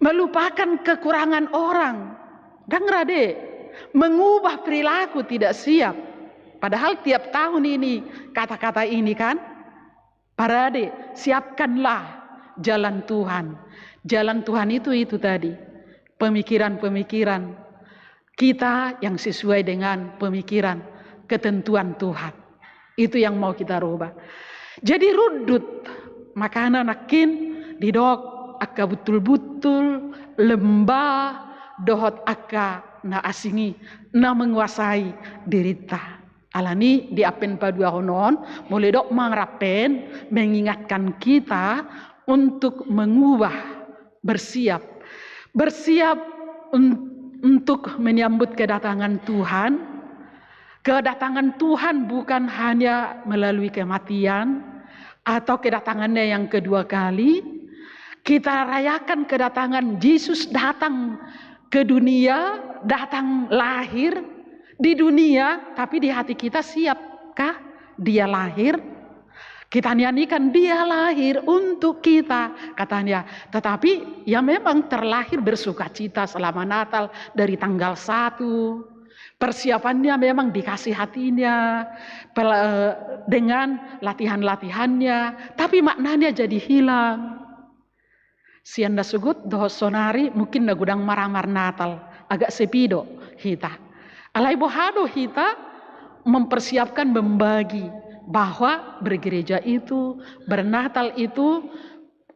melupakan kekurangan orang. Dang rade, mengubah perilaku tidak siap. Padahal tiap tahun ini kata-kata ini kan. Parade, siapkanlah jalan Tuhan. Jalan Tuhan itu, itu tadi. Pemikiran-pemikiran kita yang sesuai dengan pemikiran, ketentuan Tuhan. Itu yang mau kita rubah. Jadi rundut, makana nangkin didok angka butul-butul, lemba, dohot angka na asing i, na menguasai dirinta. Alani di Advent paduahon on, molo didok mangarampe, mengingatkan kita untuk mengubah, bersiap. Bersiap un-, untuk menyambut kedatangan Tuhan. Kedatangan Tuhan bukan hanya melalui kematian atau kedatangannya yang kedua kali. Kita rayakan kedatangan Yesus datang ke dunia, datang lahir di dunia, tapi di hati kita siapkah dia lahir? Kita nianikan dia lahir untuk kita, katanya. Tetapi ia memang terlahir bersukacita selama Natal dari tanggal satu. Persiapannya memang dikasih hatinya pel-, eh, dengan latihan-latihannya, tapi maknanya jadi hilang. Sian na sogot dohot sonari mungkin na godang maramar Natal, agak sepi do hita. Alai boha do hita mempersiapkan, membagi bahwa bergereja itu, bernatal itu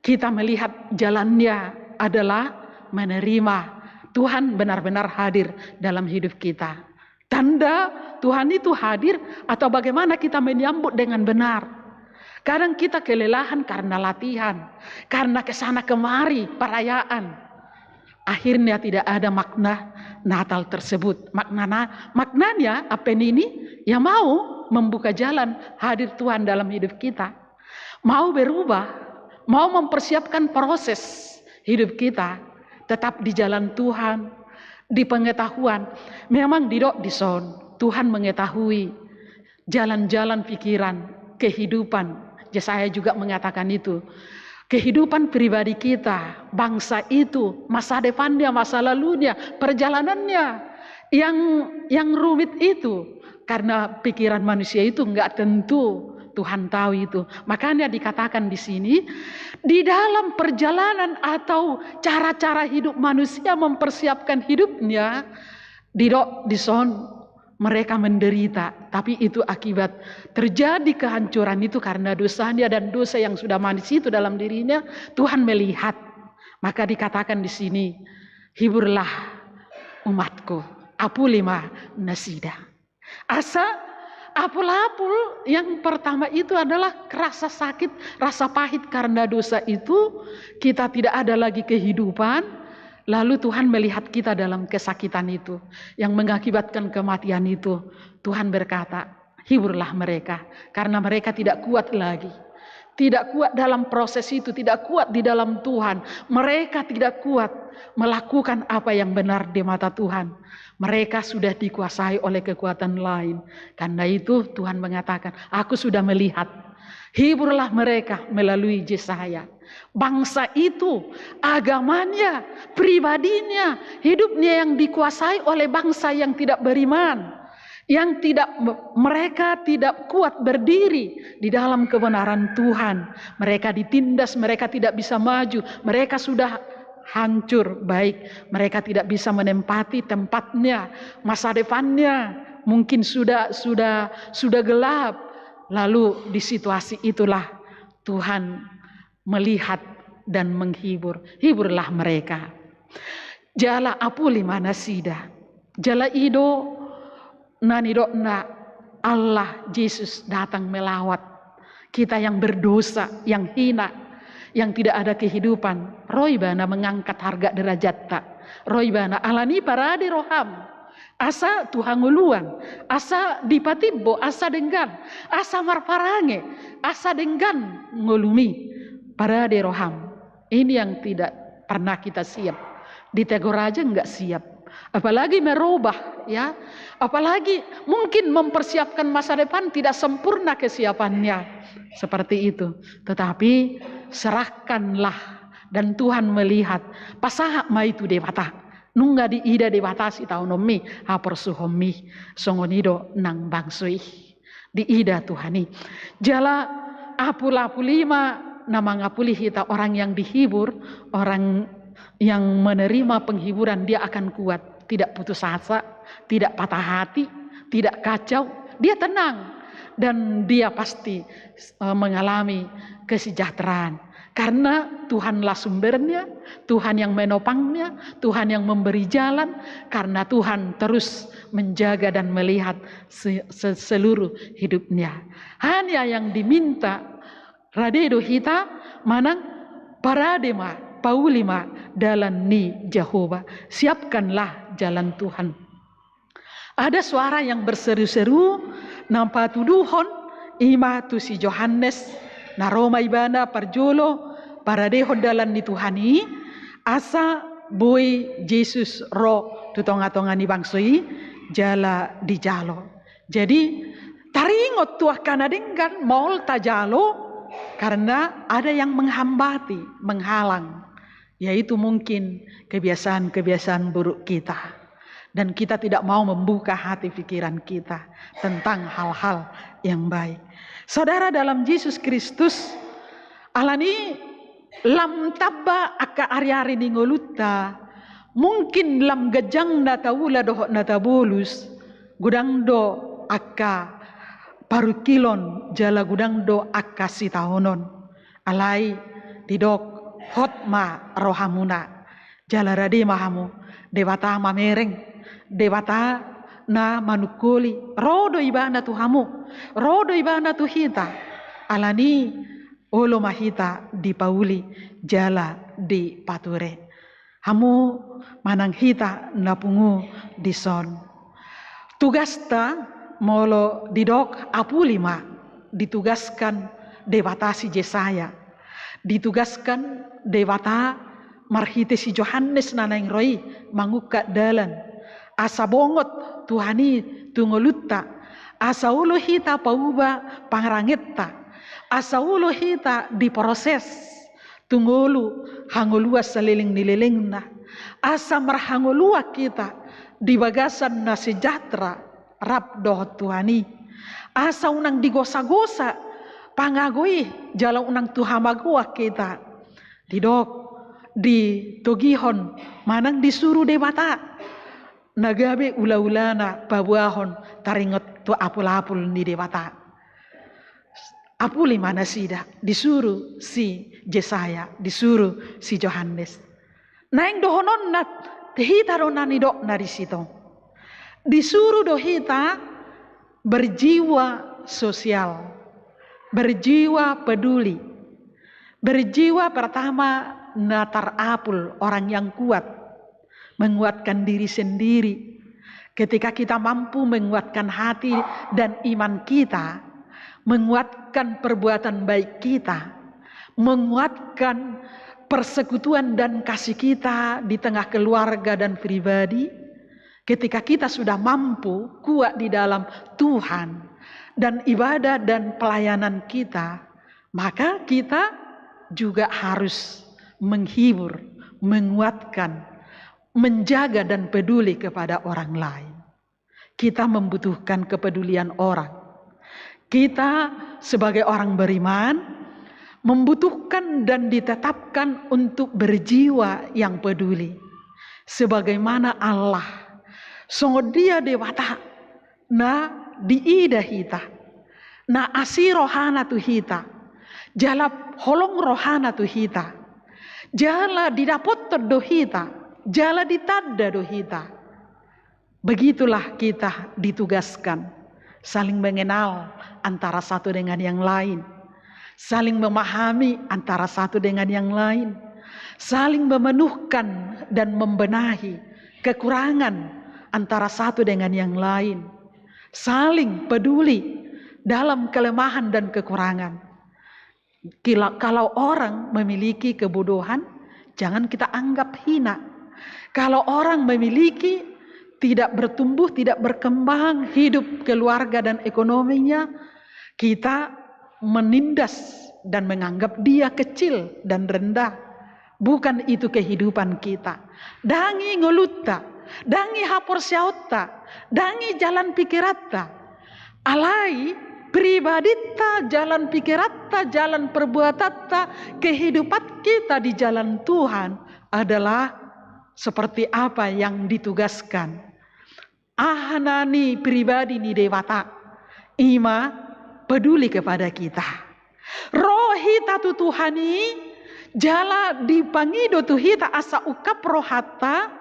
kita melihat jalannya adalah menerima Tuhan benar-benar hadir dalam hidup kita. Tanda Tuhan itu hadir atau bagaimana kita menyambut dengan benar. Kadang kita kelelahan karena latihan, karena kesana kemari perayaan. Akhirnya tidak ada makna Natal tersebut. Maknana, maknanya apa ini? Ya, mau membuka jalan hadir Tuhan dalam hidup kita. Mau berubah, mau mempersiapkan proses hidup kita tetap di jalan Tuhan, di pengetahuan. Memang didok dison, Tuhan mengetahui jalan-jalan pikiran, kehidupan. Yesaya juga mengatakan itu. Kehidupan pribadi kita, bangsa itu, masa depannya, masa lalunya, perjalanannya yang yang rumit itu, karena pikiran manusia itu nggak tentu. Tuhan tahu itu. Makanya dikatakan di sini, di dalam perjalanan atau cara-cara hidup manusia mempersiapkan hidupnya, didok dison, mereka menderita, tapi itu akibat terjadi kehancuran itu karena dosanya dan dosa yang sudah manis itu dalam dirinya, Tuhan melihat. Maka dikatakan di sini, hiburlah umatku, apuli ma nasida. Asa apul-apul yang pertama itu adalah rasa sakit, rasa pahit karena dosa itu, kita tidak ada lagi kehidupan, lalu Tuhan melihat kita dalam kesakitan itu, yang mengakibatkan kematian itu. Tuhan berkata, hiburlah mereka, karena mereka tidak kuat lagi. Tidak kuat dalam proses itu, tidak kuat di dalam Tuhan. Mereka tidak kuat melakukan apa yang benar di mata Tuhan. Mereka sudah dikuasai oleh kekuatan lain. Karena itu Tuhan mengatakan, aku sudah melihat. Hiburlah mereka melalui Yesaya. Bangsa itu, agamanya, pribadinya, hidupnya yang dikuasai oleh bangsa yang tidak beriman, yang tidak, mereka tidak kuat berdiri di dalam kebenaran Tuhan. Mereka ditindas, mereka tidak bisa maju, mereka sudah hancur, baik, mereka tidak bisa menempati tempatnya, masa depannya mungkin sudah sudah sudah gelap. Lalu di situasi itulah Tuhan melihat dan menghibur. Hiburlah mereka. Jala apuli ma nasida. Jala i do na nidokna Allah, Jesus datang melawat kita yang berdosa, yang hina, yang tidak ada kehidupan. Ro ibana mengangkat harga derajatta. Ro ibana, alani parade roham. Asa tu hangoluan, asa dipatimbo, asa denggan, asa marparange, asa denggan ngolumi, parade roham. Ini yang tidak pernah kita siap. Ditegur aja nggak siap. Apalagi merubah, ya. Apalagi mungkin mempersiapkan masa depan tidak sempurna kesiapannya. Seperti itu. Tetapi serahkanlah dan Tuhan melihat. Pasahat ma i tu Debata. Nunga diida Debata sitaononmi, haporsuhonmi. Songon i do nang bangso i. Diida Tuhan i. Jala apul-apuli ma na mangapuli hita, orang yang dihibur, orang yang menerima penghiburan, dia akan kuat, tidak putus asa, tidak patah hati, tidak kacau, dia tenang, dan dia pasti, eh, mengalami kesejahteraan. Karena Tuhanlah sumbernya, Tuhan yang menopangnya, Tuhan yang memberi jalan, karena Tuhan terus menjaga dan melihat se-, se-, seluruh hidupnya. Hanya yang diminta, rade do hita manang parade ma, pauli ma dalan ni Jahowa. Siapkanlah jalan Tuhan. Ada suara yang berseru-seru, na patuduhon i ma tu si Johannes, na ro ma ibana parjolo paradehon dalan ni Tuhan i, asa boi Jesus ro tu tonga-tonga ni bangso i, jala dijalo. Jadi, taringot tu angka na denggan, maol tajalo, karena ada yang menghambati, menghalang, yaitu mungkin kebiasaan-kebiasaan buruk kita. Dan kita tidak mau membuka hati pikiran kita tentang hal-hal yang baik. Saudara dalam Jesus Kristus, alani lam tamba angka ari-ari ni ngolunta, mungkin lam ganjang na taula dohot na tabolus, godang do angka parungkilon jala godang do angka sitaonon. Alai Didok, hot ma rohamuna, jala rade ma hamu. Debata mamereng, Debata na manungkoli, ro do Ibana tu hamu, ro do Ibana tu hita. Alani olo ma hita dipauli jala dipature. Hamu manang hita na pungu dison. Tugasta molo didok apuli ma, ditugaskan Debata si Jesaya. Ditugaskan Debata marhite si Johannes na naeng ro i mangungkap dalan. Asa bongot Tuhan i tu ngolunta. Asa olo hita pauba pangarangenta. Asa olo hita diproses tu ngolu hangoluan saleleng ni lelengna. Asa marhangoluan hita di bagasan na sejahtera rap dohot Tuhan i. Asa unang digosa-gosa pangago i jala unang tu hamagoan hita. Didok, ditogihon manang disuru Debata na gabe ula-ulana paboahon taringot tu apul-apul ni Debata. Apuli ma nasida, disuru si Jesaya, disuru si Johannes. Naeng dohononna, hita do na nidokna di situ. Disuru do hita berjiwa sosial, berjiwa peduli, berjiwa pertama na tarapul, orang yang kuat, menguatkan diri sendiri. Ketika kita mampu menguatkan hati dan iman kita, menguatkan perbuatan baik kita, menguatkan persekutuan dan kasih kita di tengah keluarga dan pribadi, ketika kita sudah mampu, kuat di dalam Tuhan dan ibadah dan pelayanan kita, maka kita juga harus menghibur, menguatkan, menjaga dan peduli kepada orang lain. Kita membutuhkan kepedulian orang. Kita sebagai orang beriman membutuhkan dan ditetapkan untuk berjiwa yang peduli. Sebagaimana Allah, songon dia Debata na diida hita, na asi rohana tu hita, jala holong rohana tu hita, jala didapothon do hita, jala ditanda do hita. Begitulah kita ditugaskan, saling mengenal antara satu dengan yang lain, saling memahami antara satu dengan yang lain, saling memenuhkan dan membenahi kekurangan antara satu dengan yang lain, saling peduli dalam kelemahan dan kekurangan. Kila-, kalau orang memiliki kebodohan, jangan kita anggap hina. Kalau orang memiliki, tidak bertumbuh, tidak berkembang hidup keluarga dan ekonominya, kita menindas dan menganggap dia kecil dan rendah. Bukan itu kehidupan kita. Ndang i ngolunta, ndang i haporseaonta, ndang i jalan pikiranta. Alai pribadinta, jalan pikiranta, jalan perbuatanta, kehidupan kita di jalan Tuhan adalah seperti apa yang ditugaskan. Aha na ni pribadi ni Debata, i ma peduli kepada kita. Ro hita tu Tuhan i, jala dipangido tu hita asa ungkap rohanta,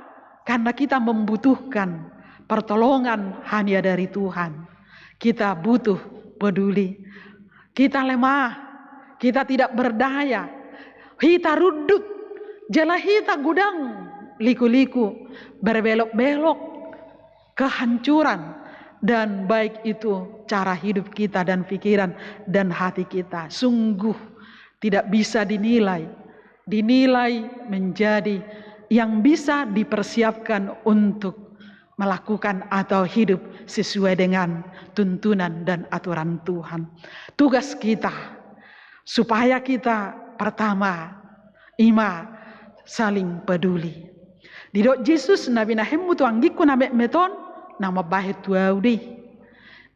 karena kita membutuhkan pertolongan hanya dari Tuhan. Kita butuh peduli. Kita lemah, kita tidak berdaya. Hita rundut, jala hita godang liku-liku, berbelok-belok kehancuran, dan baik itu cara hidup kita dan pikiran dan hati kita. Sungguh tidak bisa dinilai, dinilai menjadi yang bisa dipersiapkan untuk melakukan atau hidup sesuai dengan tuntunan dan aturan Tuhan. Tugas kita, supaya kita pertama, i ma saling peduli. Didok Jesus, na binahenmu tu anggingku na metmet on, na mambahen tu ahu do i.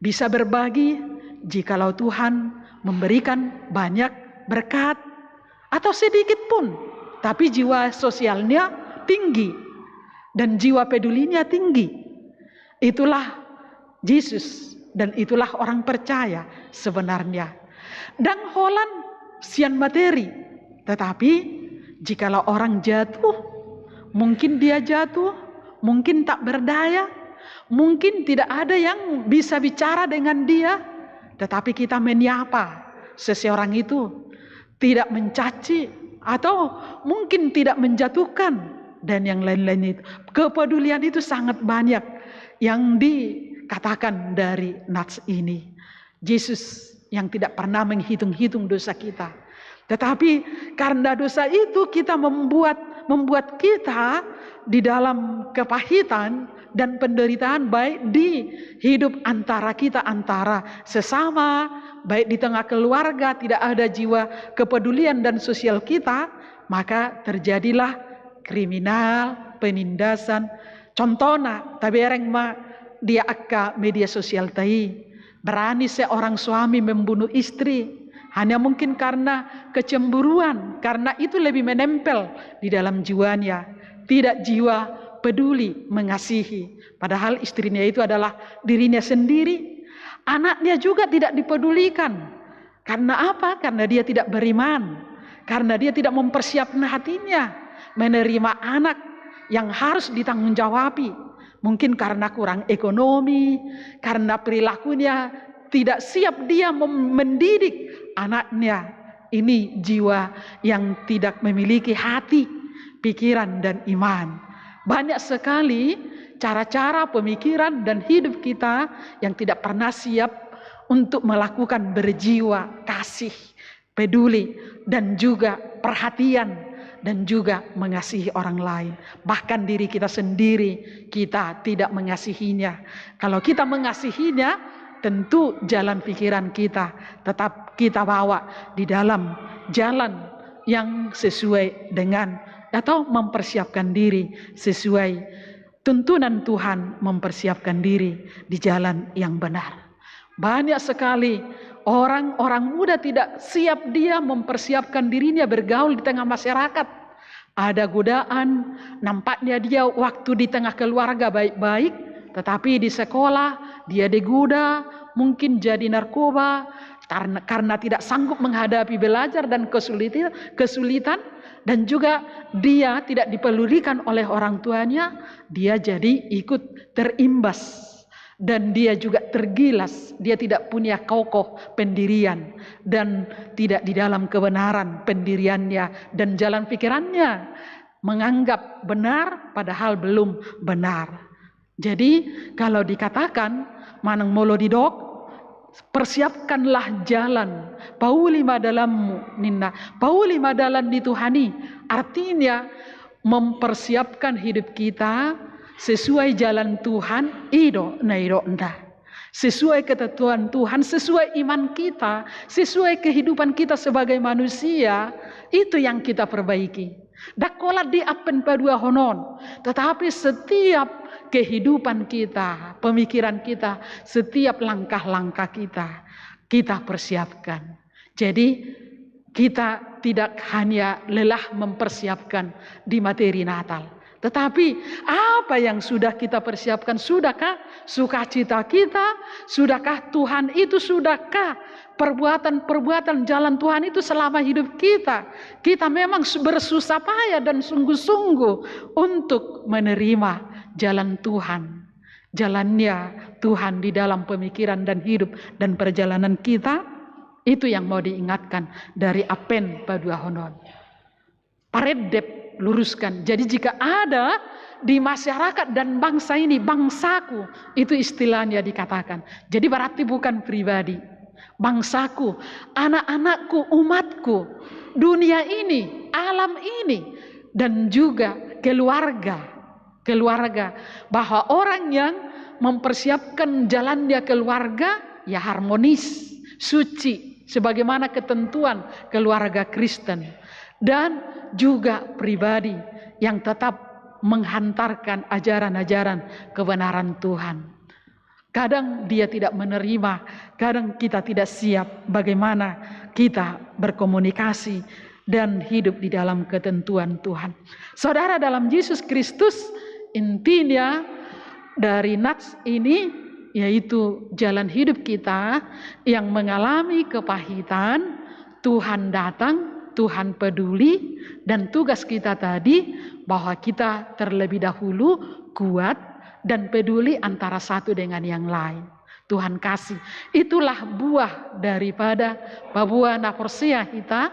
Bisa berbagi jikalau Tuhan memberikan banyak berkat atau sedikit pun, tapi jiwa sosialnya tinggi dan jiwa pedulinya tinggi. Itulah Jesus dan itulah orang percaya sebenarnya. Ndang holan sian materi, Tetapi jikalau orang jatuh, mungkin dia jatuh, mungkin tak berdaya, mungkin tidak ada yang bisa bicara dengan dia, tetapi kita menyapa seseorang itu, tidak mencaci, atau mungkin tidak menjatuhkan, dan yang lain-lain itu. Kepedulian itu sangat banyak yang dikatakan dari nats ini. Yesus yang tidak pernah menghitung-hitung dosa kita. Tetapi karena dosa itu kita membuat membuat kita di dalam kepahitan dan penderitaan, baik di hidup antara kita, antara sesama, baik di tengah keluarga, tidak ada jiwa kepedulian dan sosial kita, maka terjadilah kriminal, penindasan. Contohna, tabereng ma di angka media sosial ta i. Berani seorang suami membunuh istri hanya mungkin karena kecemburuan, karena itu lebih menempel di dalam jiwanya. Tidak jiwa peduli, mengasihi. Padahal istrinya itu adalah dirinya sendiri. Anaknya juga tidak dipedulikan. Karena apa? Karena dia tidak beriman. Karena dia tidak mempersiapkan hatinya menerima anak yang harus ditanggung jawabi. Mungkin karena kurang ekonomi, karena perilakunya tidak siap dia mem- mendidik anaknya. Ini jiwa yang tidak memiliki hati, pikiran, dan iman. Banyak sekali cara-cara pemikiran dan hidup kita yang tidak pernah siap untuk melakukan berjiwa kasih, peduli, dan juga perhatian, dan juga mengasihi orang lain. Bahkan diri kita sendiri, kita tidak mengasihinya. Kalau kita mengasihinya, tentu jalan pikiran kita tetap kita bawa di dalam jalan yang sesuai dengan, atau mempersiapkan diri sesuai tuntunan Tuhan, mempersiapkan diri di jalan yang benar. Banyak sekali orang-orang muda tidak siap dia mempersiapkan dirinya bergaul di tengah masyarakat. Ada godaan, nampaknya dia waktu di tengah keluarga baik-baik, tetapi di sekolah dia digoda, mungkin jadi narkoba, karena, karena tidak sanggup menghadapi belajar dan kesulitan, kesulitan, dan juga dia tidak dipedulikan oleh orang tuanya, dia jadi ikut terimbas. Dan dia juga tergilas, dia tidak punya kokoh pendirian dan tidak di dalam kebenaran pendiriannya dan jalan pikirannya, menganggap benar padahal belum benar. Jadi kalau dikatakan manang molo didok, persiapkanlah jalan, pauli ma dalanmu ninna, pauli ma dalan ni Tuhan i. Artinya mempersiapkan hidup kita sesuai jalan Tuhan, i do na nidokna. Sesuai ketentuan Tuhan, sesuai iman kita, sesuai kehidupan kita sebagai manusia, itu yang kita perbaiki. Ndang holan di ampen paduahon on, tetapi setiap kehidupan kita, pemikiran kita, setiap langkah-langkah kita, kita persiapkan. Jadi kita tidak hanya lelah mempersiapkan di materi Natal, tetapi apa yang sudah kita persiapkan, sudahkah sukacita kita, sudahkah Tuhan itu, sudahkah perbuatan-perbuatan jalan Tuhan itu selama hidup kita? Kita memang su- bersusah payah dan sungguh-sungguh untuk menerima jalan Tuhan, jalannya Tuhan di dalam pemikiran dan hidup dan perjalanan kita. Itu yang mau diingatkan dari ampen paduahon on. Parendep, luruskan. Jadi jika ada di masyarakat dan bangsa ini, bangsaku, itu istilahnya dikatakan. Jadi berarti bukan pribadi. Bangsaku, anak-anakku, umatku, dunia ini, alam ini, dan juga keluarga. Keluarga, bahwa orang yang mempersiapkan jalannya keluarga, ya, harmonis, suci, sebagaimana ketentuan keluarga Kristen, dan juga pribadi yang tetap menghantarkan ajaran-ajaran kebenaran Tuhan. Kadang dia tidak menerima, kadang kita tidak siap bagaimana kita berkomunikasi dan hidup di dalam ketentuan Tuhan. Saudara dalam Yesus Kristus, intinya dari nats ini yaitu jalan hidup kita yang mengalami kepahitan, Tuhan datang Tuhan peduli, dan tugas kita tadi bahwa kita terlebih dahulu kuat dan peduli antara satu dengan yang lain. Tuhan kasih. Itulah buah daripada paboa na porsea hita,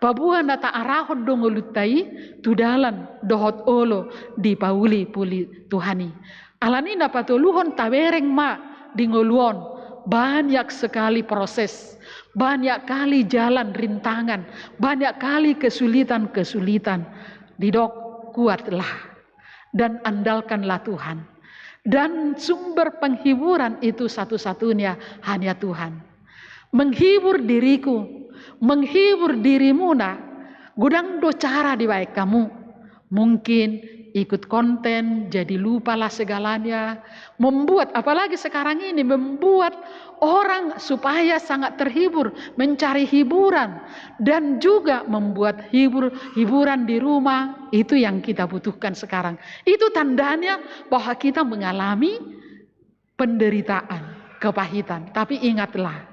paboa na taarahon do ngolunta i tu dalan dohot olo dipauli-uli Tuhan i. Alani na patoluhon, tabereng ma di ngolu on banyak sekali proses, banyak kali jalan rintangan, banyak kali kesulitan-kesulitan. Didok, kuatlah dan andalkanlah Tuhan. Dan sumber penghiburan itu satu-satunya hanya Tuhan. Menghibur diriku, menghibur dirimuna, godang do cara dibaen hamu. Mungkin ikut konten, jadi lupalah segalanya. Membuat, apalagi sekarang ini, membuat orang supaya sangat terhibur, mencari hiburan, dan juga membuat hibur, hiburan di rumah. Itu yang kita butuhkan sekarang. Itu tandanya bahwa kita mengalami penderitaan, kepahitan. Tapi ingatlah,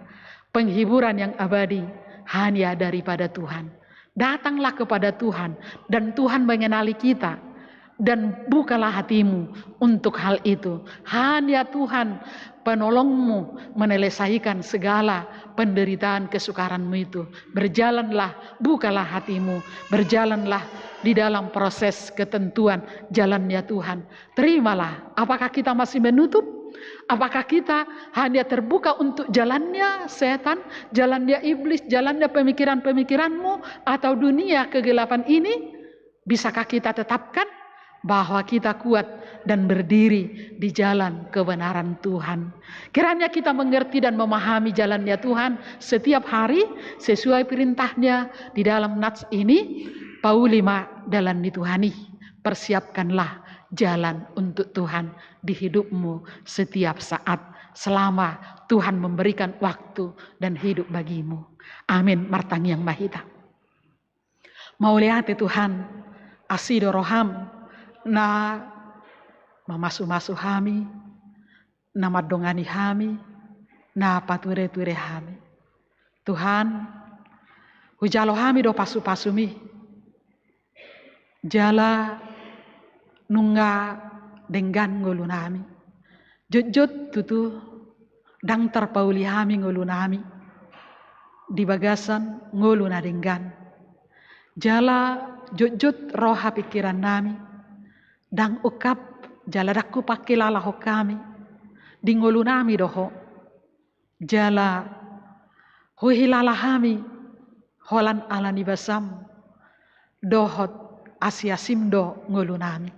penghiburan yang abadi hanya daripada Tuhan. Datanglah kepada Tuhan, dan Tuhan mengenali kita. Dan bukalah hatimu untuk hal itu. Hanya Tuhan penolongmu menyelesaikan segala penderitaan kesukaranmu itu. Berjalanlah, bukalah hatimu. Berjalanlah di dalam proses ketentuan jalannya Tuhan. Terimalah. Apakah kita masih menutup? Apakah kita hanya terbuka untuk jalannya setan, jalannya iblis, jalannya pemikiran-pemikiranmu, atau dunia kegelapan ini? Bisakah kita tetapkan bahwa kita kuat dan berdiri di jalan kebenaran Tuhan? Kiranya kita mengerti dan memahami jalannya Tuhan setiap hari sesuai perintahnya di dalam nats ini. Pauli ma dalan ni Tuhan i. Persiapkanlah jalan untuk Tuhan di hidupmu setiap saat, selama Tuhan memberikan waktu dan hidup bagimu. Amin. Martangiang ma hita. Mauliate Tuhan, asi do roham na mamasu-masu hami, na mandongani hami, na pature-ture hami. Tuhan, hujalo hami do pasu-pasumi. Jala nunga denggan ngolunami. Jotjot tutu ndang tarpauli hami ngolunami di bagasan ngolu na denggan. Jala jotjot roha pingkirannami, ndang ungkap jala ndang hupangkilalahon hami di ngolunami do Ho. Jala huhilala hami holan ala ni basam dohot asi-asim do ngolunami.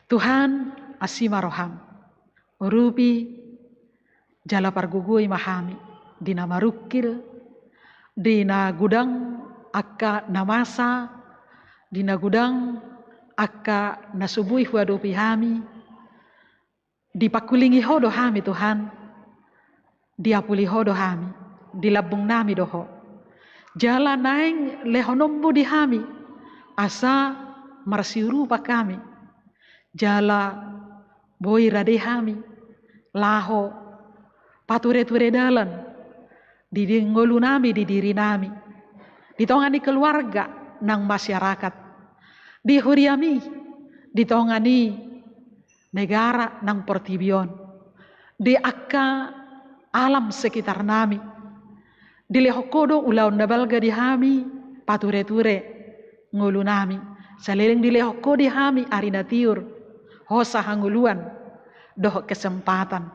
Tuhan, asi ma roham, urupi jala pargogoi ma hami di na marungkil, di na godang angka na masa, di na godang angka na so boi huadopi hami. Dipangkulingi Ho do hami, Tuhan. Diapuli Ho do hami. Di lambungnami do Ho. Jala naeng lehononmu di hami asa marsiurupan hami. Jala boi rade hami laho pature-ture dalan di, di ngolunami, di dirinami, di tonga ni keluarga nang masyarakat, di huriami, di tonga ni negara nang portibi on, di angka alam sekitarnami. Dilehon Ho do ulaon na balga di hami pature-ture ngolunami. Saleleng dilehon Ho di hami ari na tiur, hosa hangoluan dohot kesempatan.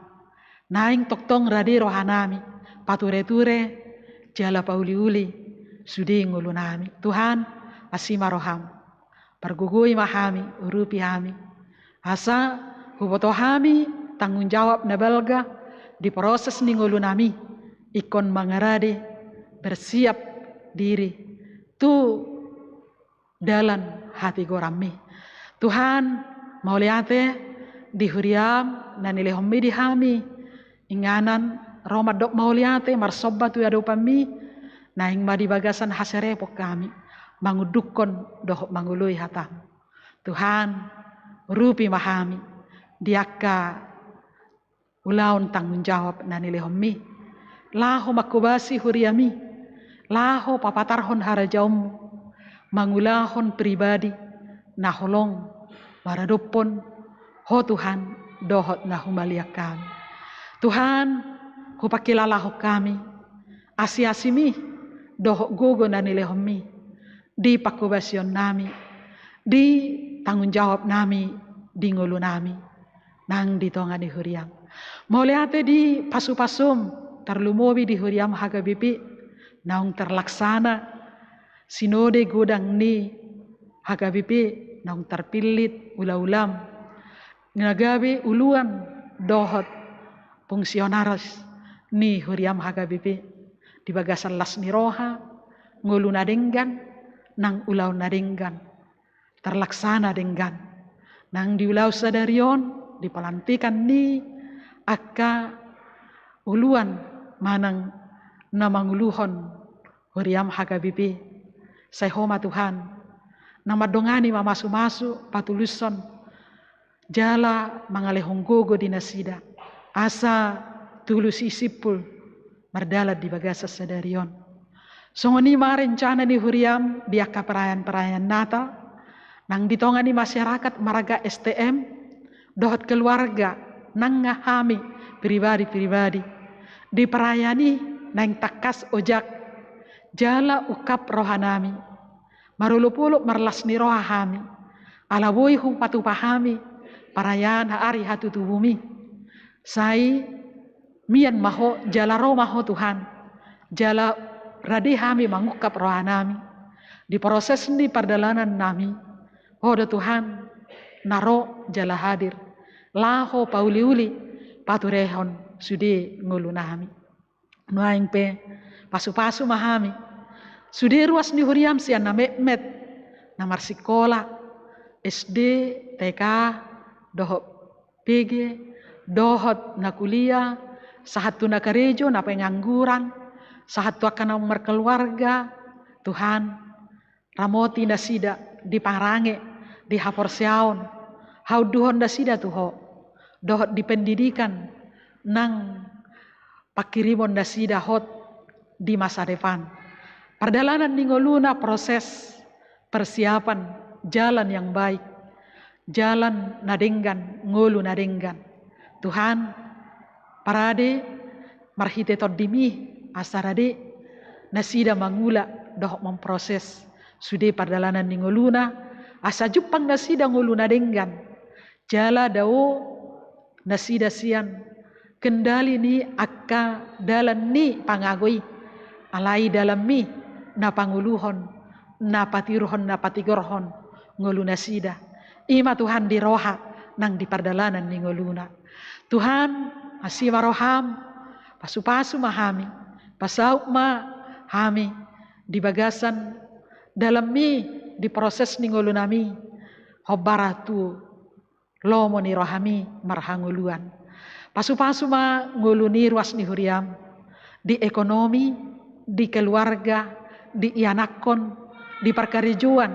Naeng tongtong rade rohanami pature-ture jala pauli-uli sude ngolunami. Tuhan, asi ma roham. Pargogoi ma hami, urupi hami. Asa huboto hami tanggung jawab na balga di proses ni ngolunami, ingkon mangarade, bersiap diri tu dalan hatigoranmi. Tuhan, mauliate di huriam na nilehonmi di hami. Inganan ro mandok mauliate marsomba tu adopanmi, naeng ma di bagasan haserepon hami mangundukhon dohot mangoloi hatam. Tuhan, urupi ma hami di angka ulaon tanggung jawab na nilehonmi, laho manghobasi huriami, laho papatarhon harajaonmu, mangulahon pribadi na holong maradophon Ho Tuhan dohot na humaliang hami. Tuhan, hupangkilalahon hami asiasimi dohot gogo na nilehonmi di panghobasion nami, di tanggung jawab nami, di ngolu nami nang di tonga ni huriam. Mauliate di pasupasum, tarlumobi di huriam H K B P naung terlaksana sinode godang ni H K B P naung terpillit ulaulam na gabe uluan dohot fungsionaris ni huriam H K B P di bagasan las ni roha, ngolu na denggan, nang ulaon na denggan terlaksana denggan nang di ulaon sadari on di palantikan ni angka uluan manang na manguluhon huriam H K B P. Sai Ho ma Tuhan na mandongani mamasumasu patulushon jala mangalehon gogo di nasida asa tulus i simpul mardalan di bagasan sadari on. Songon i ma rencana ni huriam di angka perayaan-perayaan Natal nang di tonga ni masyarakat marga S T M dohot keluarga nang hami pribadi-pribadi di perayaan i naeng tangkas ojak jala ungkap roha nami. Marolopolop marlas ni roha hami ala boi hupatupa hami perayaan ari hatutubumi. Sai mian ma Ho jala ro ma Ho Tuhan jala rade hami mangungkap roha nami di proses ni pardalanan nami. Ho do Tuhan na ro jala hadir laho pauliuli paturehon sude ngolu nami. Nuaeng pe pasupasu ma hami sude ruas ni huriam sian na metmet na marsikola S D, T K dohot P G dohot na kuliah, sahat tu na karejo, na pengangguran, sahat tu angka na markeluarga. Tuhan, ramoti nasida di parange, di haporseaon, haunduhon nasida tu Ho dohot di pendidikan nang pangkirimon nasida hot di masa depan. Pardalanan ni ngoluna proses persiapan jalan yang baik, jalan na denggan, ngolu na denggan. Tuhan, parade marhite Tondimi asa rade nasida mangula dohot mamproses sude pardalanan ni ngoluna asa jumpang nasida ngolu na denggan jala dao nasida sian kendali ni angka dalan ni pangago i. Alai dalanmi na panguluhon, na patiruhon, na patigorhon ngolu nasida. I ma Tuhan di roha nang di pardalanan ni ngoluna. Tuhan, asi ma roham, pasupasu ma hami, pasaut ma hami di bagasan dalanmi di proses ni ngolu nami. Hombar tu lomo ni rohami marhangoluan. Pasupasu ma ngolu ni ruas ni huriam di ekonomi, di keluarga, di ianakhon, di parkarejoan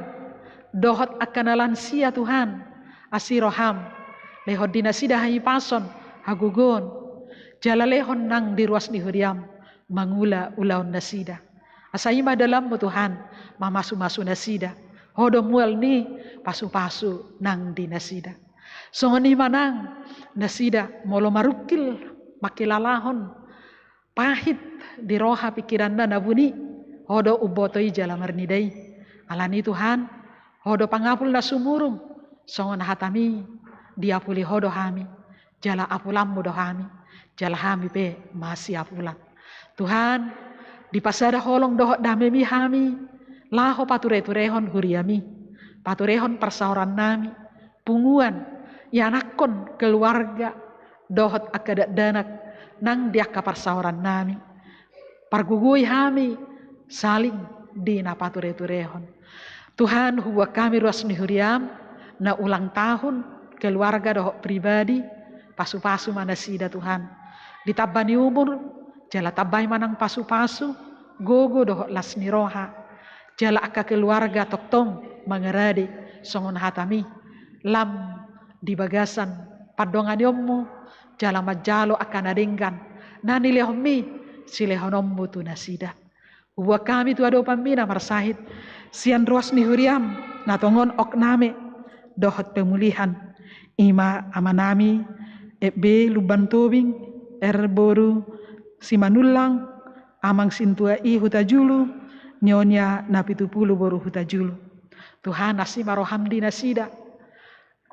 dohot angka na lansia Tuhan. Asi roham, lehon di nasida hahipason, hagogoon, jala lehon nang di ruas ni huriam mangula ulaon nasida. Asa i ma dalanmu Tuhan mamasumasu nasida. Ho do mual ni pasupasu nang di nasida. Songon i ma nang nasida molo marungkil mangkilalahon pahit di roha pingkiranna na buni, Ho do umboto i jala marnida i. Alani Tuhan, Ho do pangapul na sumurung. Songon hatami, diapuli Ho do hami jala apulanmu do hami jala hami pe masiapulan. Tuhan, dipasada holong dohot damemi hami laho patureturehon huriami, paturehon parsaorannami, punguan, ianakhon, keluarga dohot angka dakdanak nang di angka parsaorannami. Pargogoi hami saling di na patureturehon. Tuhan, hubuat hami ruas ni huriam na ulang tahun, keluarga dohot pribadi, pasupasu ma nasida Tuhan. Ditamba ni umur jala tambai ma nang pasupasu, gogo dohot las ni roha. Jala angka keluarga tongtong mangarade songon hatami lam di bagasan pandonganionmu jala manjalo angka na denggan na nilehonmi silehononmu tu nasida. Hubuat hami tu adopanmi na marsahit Sian ruas ni huriaM, na tongon okname dohot pemulihan, ima amanami, F B Lumban Tobing, R boru Simanullang, amang sintua i Hutajulu, nyonya na pitu pulu boru Hutajulu. Tuhan, asi ma rohaM di nasida.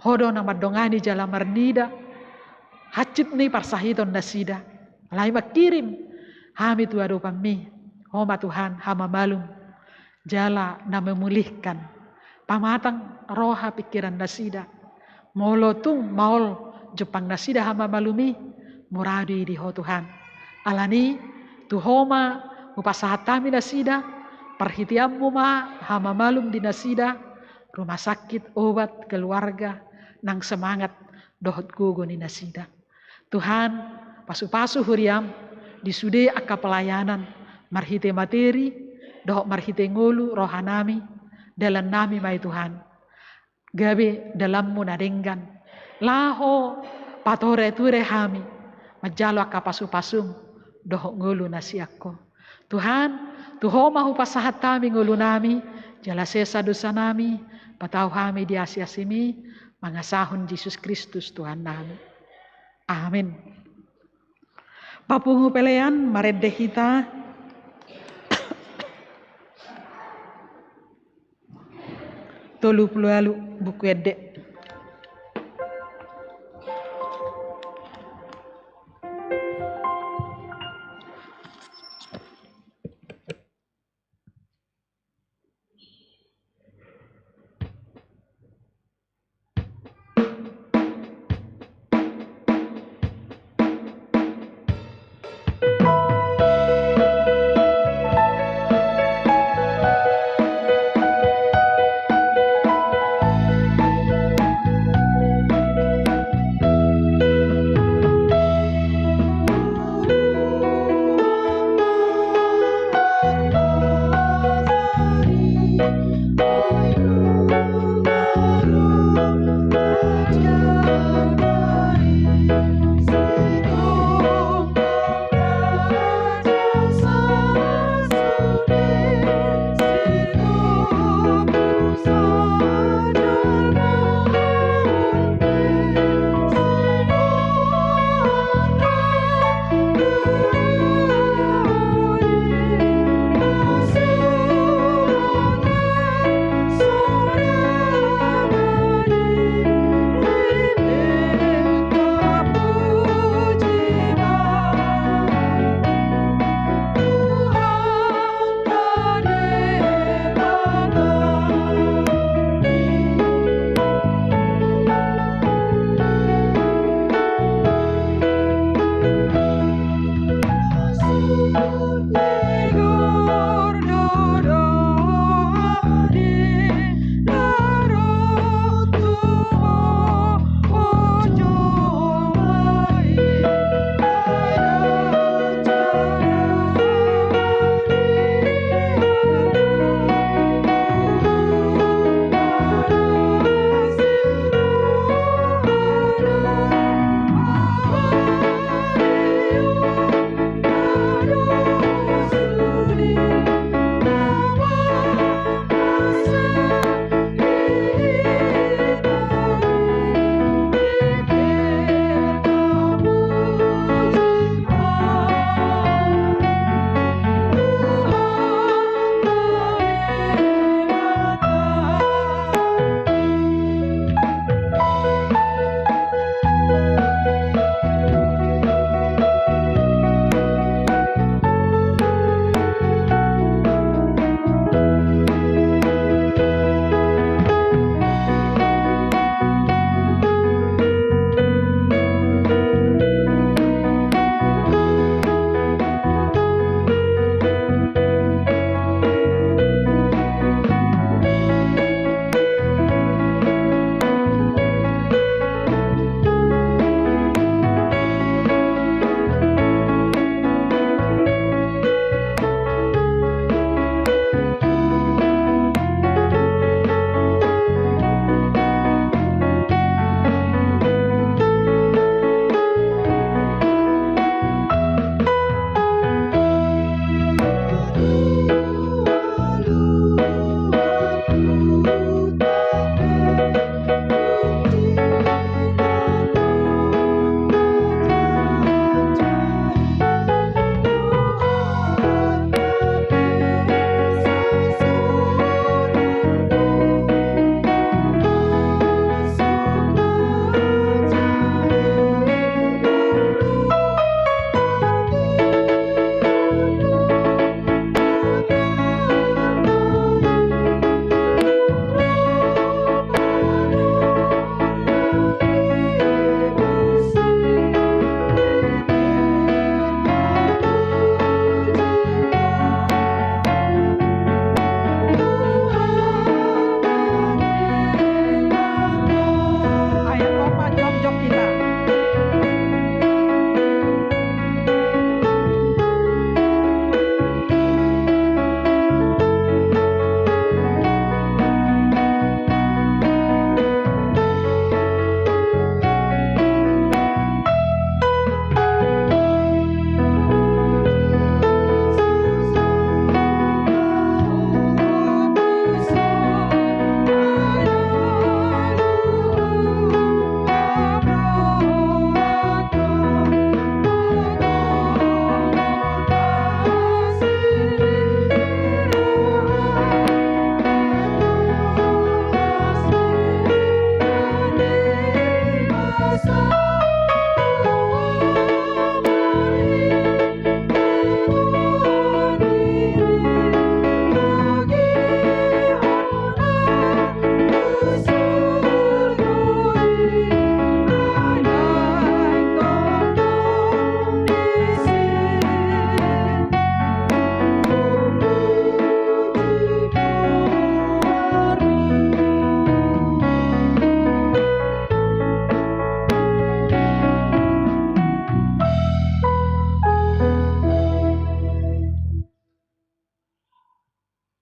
Ho do na mandongani jala marnida hansit ni parsahiton nasida. Alai mangkirim hami tu adopanMi. Ho ma Tuhan, hamamalum jala na memulihkan. Pamatang roha pingkiran nasida. Molo tung maol jumpang nasida hamamalum i, mura do i di Ho Tuhan. Alani, tu Ho ma hupasahat hami nasida, parhiteanMu ma hamamalum di nasida, rumah sakit, obat, keluarga, nang semangat dohot gogo ni nasida. Tuhan, pasu-pasu huriaM di sude angka pelayanan, marhite materi dohot marhite ngolu rohanami, dalannami ma i Tuhan. Gabe dalanMu na denggan, laho pature-ture hami manjalo angka pasu-pasuM dohot ngolu na sian Ho. Tuhan, tu Ho ma hupasahat hami ngolunami, jala sesa dosanami, patau hami di asi-asiMi, mangasahon Jesus Kristus Tuhannami. Amin. Papungu pelean, marende hita. Tolu pulu ualu, Buku Ende.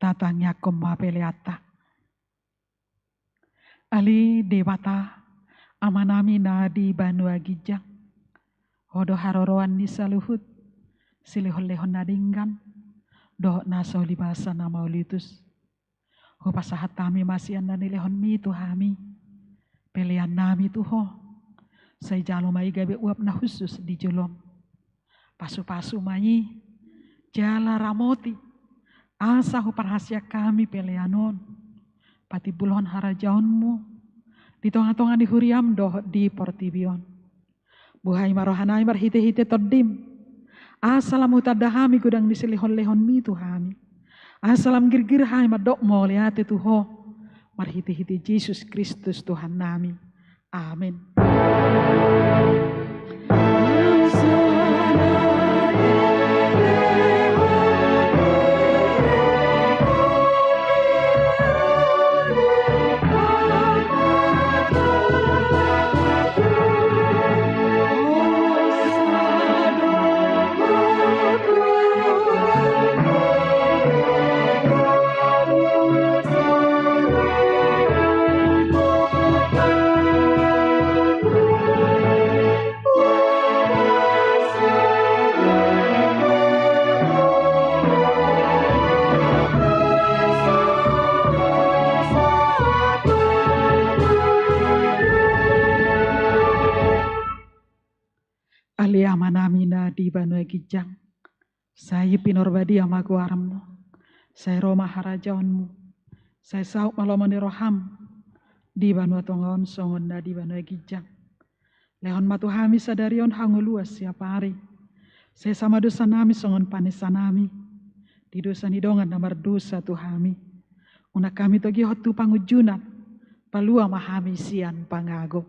Tatangiangkon ma peleanta. Ale Debata, Amanami na di banua ginjang, Ho do haroroan ni saluhut silehonlehon na denggan dohot na so ulibasa na mauliutus. Hupasahat hami ma sian na nilehonmi tu hami peleannami tu Ho. Sai jalo ma i gabe uap na hushus di jolom. Pasupasu ma i, jala ramoti, asa huparhaseang hami pelean on patimbulhon harajaonmu di tongatonga ni huriam dohot di portibi on. Buhai ma rohanami marhitehite Tondim, asa lam hutanda hami godang ni silehonlehonmi tu hami, asa lam girgir hami mandok mauliate tu Ho, marhitehite Jesus Kristus Tuhannami. Amen. Ale Amanami na di banua ginjang, sai pinarbadia ma goarmu, sai ro ma harajaonmu, sai saut ma lomo ni roham di banua tonga on songon na di banua ginjang. Lehon ma tu hami sadari on hangoluan siapari. Sesa ma dosanami songon panesanami di dosa ni dongan na mardosa tu hami. Unang hami togihon tu pangunjunan, palua ma hami sian pangago.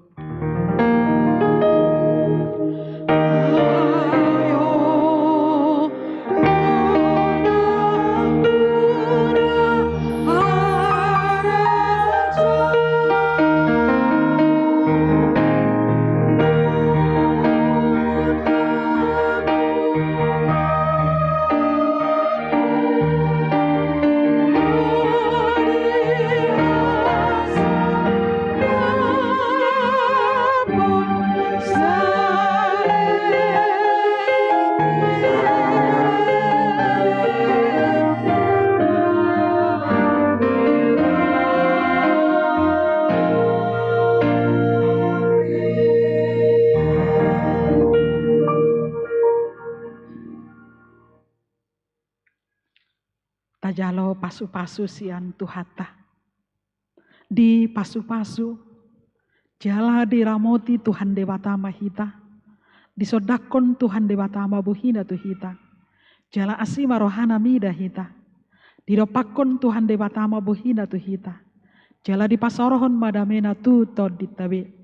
Jalo pasu-pasu sian Tuhanta. Dipasupasu jala diramoti Tuhan Debata ma hita. Disondangkon Tuhan Debata ma bohina tu hita, jala asi ma rohana mida hita. Didompakkon Tuhan Debata ma bohina tu hita, jala dipasaorhon ma damena tu tondinta be.